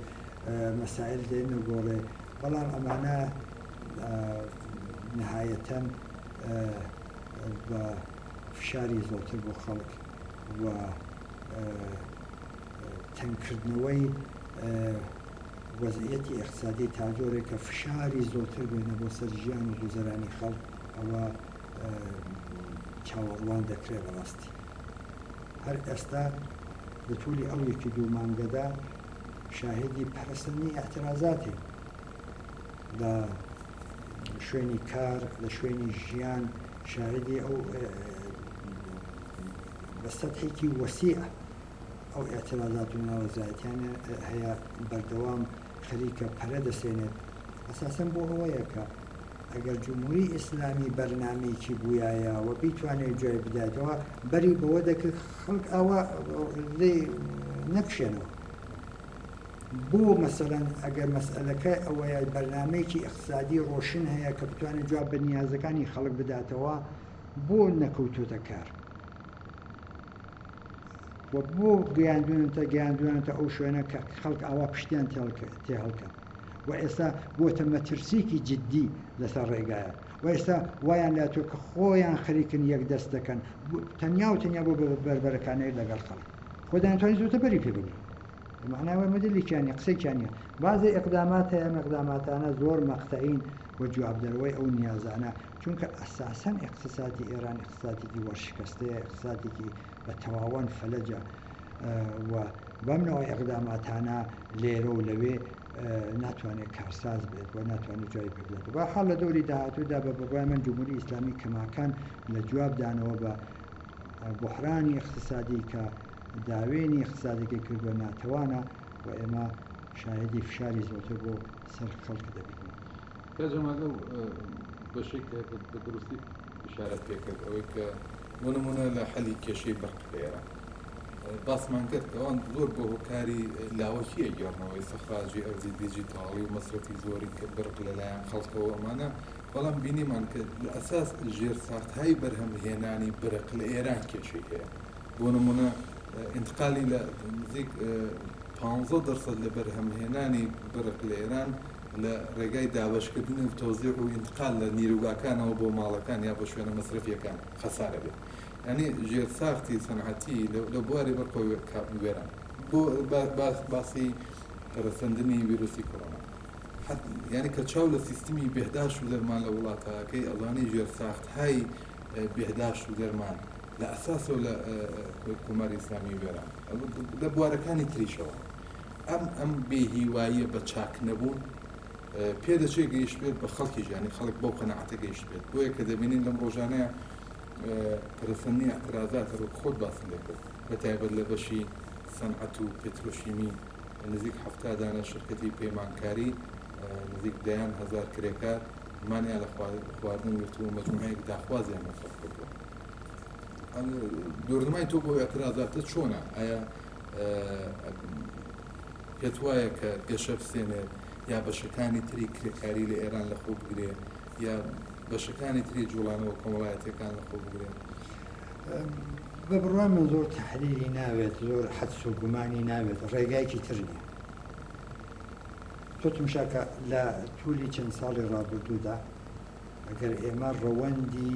مەسائل دێنە گۆڕێ بەڵام ئەمانە نهایەتەن بە فشاری زۆرتر بۆ خەڵک و تەنگکردنەوەی وەزعیەتی ئیقتسادی تا جۆرێک کە فشاری زۆرتر بێنە بۆ سەر ژیان و گوزەرانی خەڵک ئەوە چاوەڕوان دەکرێت بەڕاستی هەر ئێستا لە تولی ئەو یەکی دوو مانگەدا شاهدی پەرەسەندنی ئیعترازاتین لە شوێنی کار لە شوێنی ژیان شاهدی ئەو بە سەتحێکی وەسیع ئەو ئیعترازات و ناڕەزایەتیانە هەیە بەردەوام خەریکە پەرە دەسێنێت، ئەساسەن بۆ ئەوەیە کە ئەگەر جمهوری ئیسلامی بەرنامەیەکی بوویایە و بیتوانێت جوای بدایەتەوە بەری بەوە دەکرد خەڵک ئاوا لێی نەکشێنەوە. بۆ مەسەلەن ئەگەر مەسئەلەکە ئەوەیە بەرنامەیەکی ئیقتسادی ڕۆشن هەیە کە بتوانێت جواب بە نیازەکانی خەڵک بداتەوە بۆ نەکەوتۆتە کار؟ و بۆ گەیاندوونەتە گەیاندوویانەتە ئەو شوێنە کە خەڵک ئاوا پشتیان تێهەڵکەن و ئێستا بووەتە مەترسییەکی جددی لەسەر ڕێگایان و ئێستا وایان لاتووە کە خۆیان خەریکن یەک دەست دەکەن تەنیا و تەنیا بۆ بەربەرەکانێ لەگەڵ خەڵک خۆ دەیانتوانی زووتر بەری پێ بگرن مەعنای ئەوەیە مۆدێلێکیان نیە قسەیەکیان نیە بەعزێ ئیقدامات هەیە ئەم ئیقداماتانە زۆر مەقتەعین و جوابدەرەوەی ئەو نیازانە چونکە ئەساسەن ئیقتسادی ئێران ئیقتسادێکی وەرشکەستەیە ئیقتسادێکی بە تەواوەن فەلەجە و بەم نەوع ئیقداماتانە لێرە و لەوێ. ناتوانێت کارساز بێت و ناتوانێت جوابی پێ بداتەوە. بە حاڵ لە دەوری داهاتوودا بە بڕوای من جمهوری ئیسلامی کەماکان لە جواب دانەوە بە بوحرانی ئیقتسادی کە داوێنی ئیقتسادەکەی کردووە ناتەوانە و ئێمە شاهیدی فشاری زۆرتر بۆ سەر خەڵک دەبین. کاک جەمال لەو بەشەی کە بە دروستی ئیشارەت پێ کرد ئەوەی کە بۆ نموونە لە حەلی کێشەی برق لە ئێران باسمان کرد کە ئەوان زۆر بۆ هۆکاری لاوەکی ئەگێڕنەوە ئیستخراجی ئەرزی دیجیتاڵی و مەسرەفی زۆری کە برق لەلایەن خەڵکەوە ئەمانە بەڵام بینیمان کە لە ئەساس ژێرساختهای بەرهەمهێنانی برق لە ئێران کێشەی هەیە بۆ نموونە ئینتقالی لە نزیک 15% لە بەرهەمهێنانی برق لە ئێران لە ڕێگای دابەشکردن و تەوزیع و ئینتقال لە نیروگاکانەوە بۆ ماڵەکان یا بۆ شوێنە مەسرەفیەکان خەسارە بێت یانی ژێرساختی سەنعەتی لە بواری بەرقەوە وێران بۆ باسی پەرەسەندنی ویروسی کۆرۆنا یانی کە چاو لە سیستمی بێهداشت و دەرمان لە وڵاتەکەی ئەزانی ژێرساختهای بێهداشت و دەرمان لە ئەساسەوە لە کۆماری ئیسلامی وێران لە بوارەکانی تریشەوە ئەم ئەم بێهیواییە بە چاک نەبوون پێدەچێت گەیشت بێت بە خەڵکی ژیانی خەڵک بەو قەناعەتە گەیشت بێت بۆیە کە دەبینین لەم ڕۆژانەیە پەرەسەندنی ئیعترازات هەروەک خۆت باست لێکرد بە تایبەت لە بەشی سەنعەت و پترۆشیمی نزیک 70 دانە شرکەتی پەیمانکاری نزیک دەیان هەزار کرێکار مانیان لە خواردن گرتووە و مەجموعەیەک داخوازیان مەترەح کردووە. دوورنمای تۆ بۆ ئیعترازاتە چۆنە؟ ئایا پێت وایە کە گەشە بسێنێت یا بەشەکانی تری کرێکاری لە ئێران لە خۆ بگرێ یا بەشەکانی تری جوڵانەوە کۆمەڵایەتیەکان لە خۆ بگرێ؟ بە بڕوای من زۆر تەحلیلی ناوێت، زۆر حەدس و گومانی ناوێت، ڕێگایەکی تر نییە. تۆ تمشاکە لە تولی چەند ساڵی ڕابردوودا ئەگەر ئێمە ڕەوەندی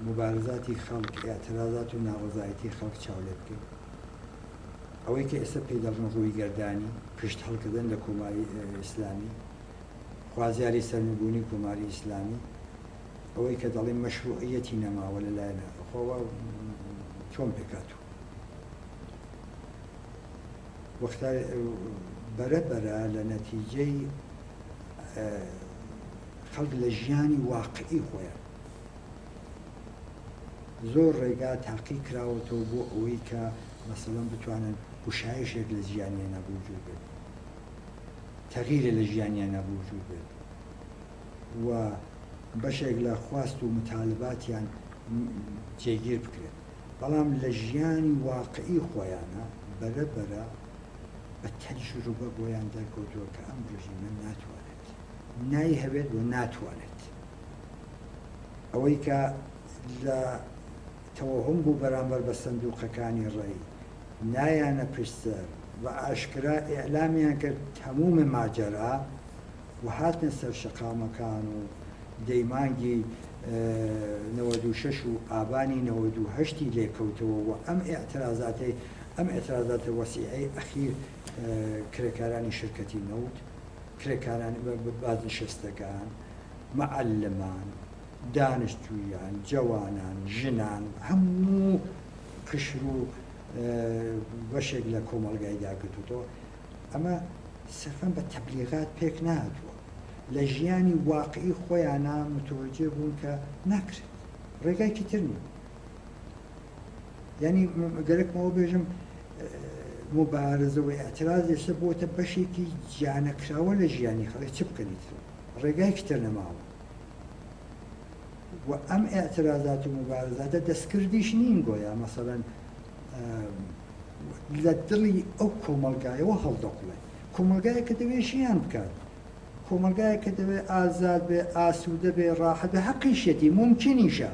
موبارزاتی خەڵک، ئیعترازات و ناڕەزایەتی خەڵک چاو لێ بکەین، ئەوەی کە ئێستا پێی دەڵێن ڕوویگەردانی، پشت هەڵکردن لە کۆماری ئیسلامی، خوازیاری سەرنگونی کۆماری ئیسلامی، ئەوەی کە دەڵێن مەشروعیەتی نەماوە لەلایەن خۆوە چۆن پێکهاتوو؟ وەختا بەرە بەرە لە نەتیجەی خەڵک لە ژیانی واقعی خۆیان زۆر ڕێگا تاقی کراوەتەوە بۆ ئەوەی کە مەسەلەن بتوانن گوشایشێک لە ژیانیانە بوجود بێت، تەغیرێ لە ژیانیانە بوجود بێت و بەشێک لە خواست و متالباتیان جێگیر بکرێت، بەڵام لە ژیانی واقعی خۆیانە بەرە بەرە بە تەجروبە بۆیان دەرکەوتووە کە ئەم ڕژیمە ناتوانێت، نایهەوێت و ناتوانێت. ئەوەی کە لە تەوەهوم بوو بەرامبەر بە سندوقەکانی ڕەی، نایانە پشت سەر، بە ئاشکرا ئیعلامیان کرد تەموم ماجەرا و هاتنە سەر شەقامەکان و دەی مانگی 96 و ئابانی 98 ی لێکەوتەوە و ئەم ئیعترازاتەی ئەم ئیعترازاتە وەسیعەی ئەخیر کرێکارانی شرکەتی نەوت، کرێکارانی بازنشەستەکان، معەلمان، دانشجویان، جەوانان، ژنان، هەموو قشر و بەشێک لە کۆمەڵگای داگرتووەتەوە، ئەمە سرفەن بە تەبلیغات پێک نەهاتووە، لە ژیانی واقعی خۆیانا متوەجێ بوون کە ناکرێت، ڕێگایەکی تر نییە. یانی گەرەکمەوە بێژم موبارزە و ئیعتراز ئێستا بۆتە بەشێکی جیانەکراوە لە ژیانی خەڵک، چ بکەن ئیتر ڕێگایەکی تر نەماوە. و ئەم ئیعترازات و موبارزاتە دەستکردیش نین، گۆیا مەسەلەن لە دڵی ئەو کۆمەڵگایەوە هەڵدەقوڵێ، کۆمەڵگایەک کە دەوێ ژیان بکات، کۆمەڵگایەک کە دەوێ ئازاد بێ، ئاسوودە بێ، ڕاحەت بێ، هەقیشیەتی، مومکینیشە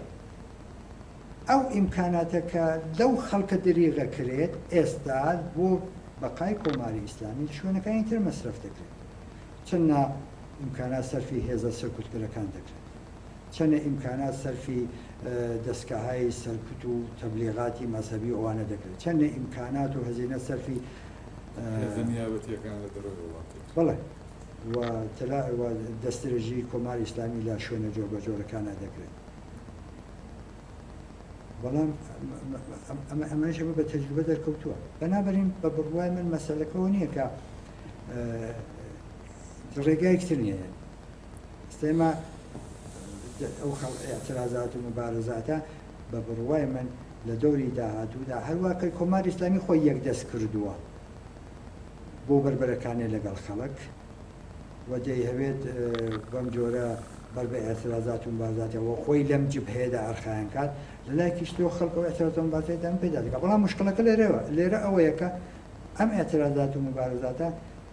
ئەو ئیمکاناتە کە لەو خەڵکە دریغە کرێت ئێستا بۆ بەقای کۆماری ئیسلامی لە شوێنەکانی تر مەسرەف دەکرێت. چەندە ئیمکانات سەرفی هێزە سەرکوتکەرەکان دەکرێت، چەندە ئیمکانات سەرفی دەسکەهای سەرکوت و تەبلیغاتی مەزهەبی و ئەوانە دەکرێت، چەندە ئیمکانات و هەزینە سەرفی هێزە نیابەتییەکان لە دەرەوەی وڵات دەکرێت. بەڵێ و تەلا و دەستدرێژی کۆماری ئیسلامی لە شوێنە جۆربەجۆرەکانا دەکرێت. بەڵام ئەمە ئەمەش ئەمە بە تەجروبە دەرکەوتووە. بەنابەرین بە بڕوای من مەسەلەکەوە نییە کە ڕێگایەکی تر نییە. ئێستا ئێمە ئەو ئیعترازات و موبارزاتە بە بڕوای من لە دەوری داهاتوودا هەروا کە کۆماری ئیسلامی خۆی یەکدەست کردووە بۆ بەربەرەکانێ لەگەڵ خەڵک و دەیهەوێت بەم جۆرە بەر بە ئیعترازات و موبارزاتەوە خۆی لەم جبهەیەدا ئەرخایان کات، لە لایەکیش ترەوە خەڵک ئەو ئیعترازات و موبارزاتەی دەم پێدا دەکات. بەڵام مشکڵەکە لێرەوە لێرە ئەوەیە کە ئەم ئیعترازات و موبارزاتە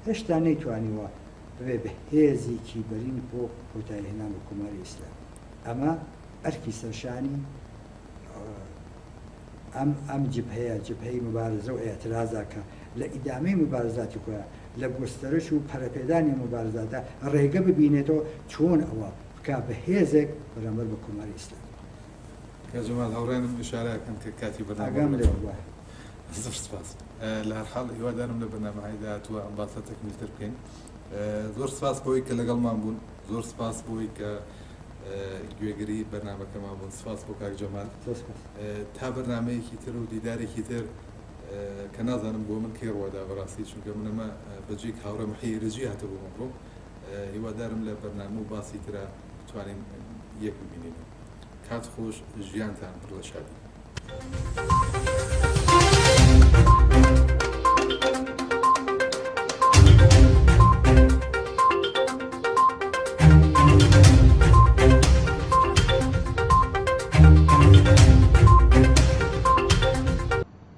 هێشتا نەیتوانیوە ببێ بە هێزێکی بەرین بۆ کۆتاییهێنان بە کۆماری ئیسلامی. ئەمە ئەرکی سەرشانی ئەم ئەم جبهەیە، جبهەی موبارزە و ئیعترازە کە لە ئیدامەی موبارزاتی خۆیان، لە گوستەرش و پەرەپێدانی موبارزاتدا ڕێگە ببینێتەوە چۆن ئەوە بکا بە هێزێک بەرامبەر بە کۆماری ئیسلامی. کاک جەمال هاوڕێیانم ئیشارە ئەکەن کە کاتی بەرنامە ئاگام لێ بوو. زۆر سپاس. لە هەر حاڵ هیوادارم لە بەرنامەهای داهاتووە ئەم باسە تەکمیلتر بکەین. زۆر سپاس بۆی کە لەگەڵمان بوون، زۆر سپاس بۆی کە گوێگری بەرنامەکەمان بوون. سپاس بۆ کاک جەمال. تا بەرنامەیەکی تر و دیدارێکی تر کە نازانم بۆ من کەی ڕوەدا بەڕاستی، چونکە من ئەمە بەجێک هاوڕێ محی ئیرەجی هاتبوو ئەمڕۆ. هیوادارم لە بەرنامە و باسی ترا بتوانین یەک ببینین. کات خۆش، ژیانتان پڕ لە شادی.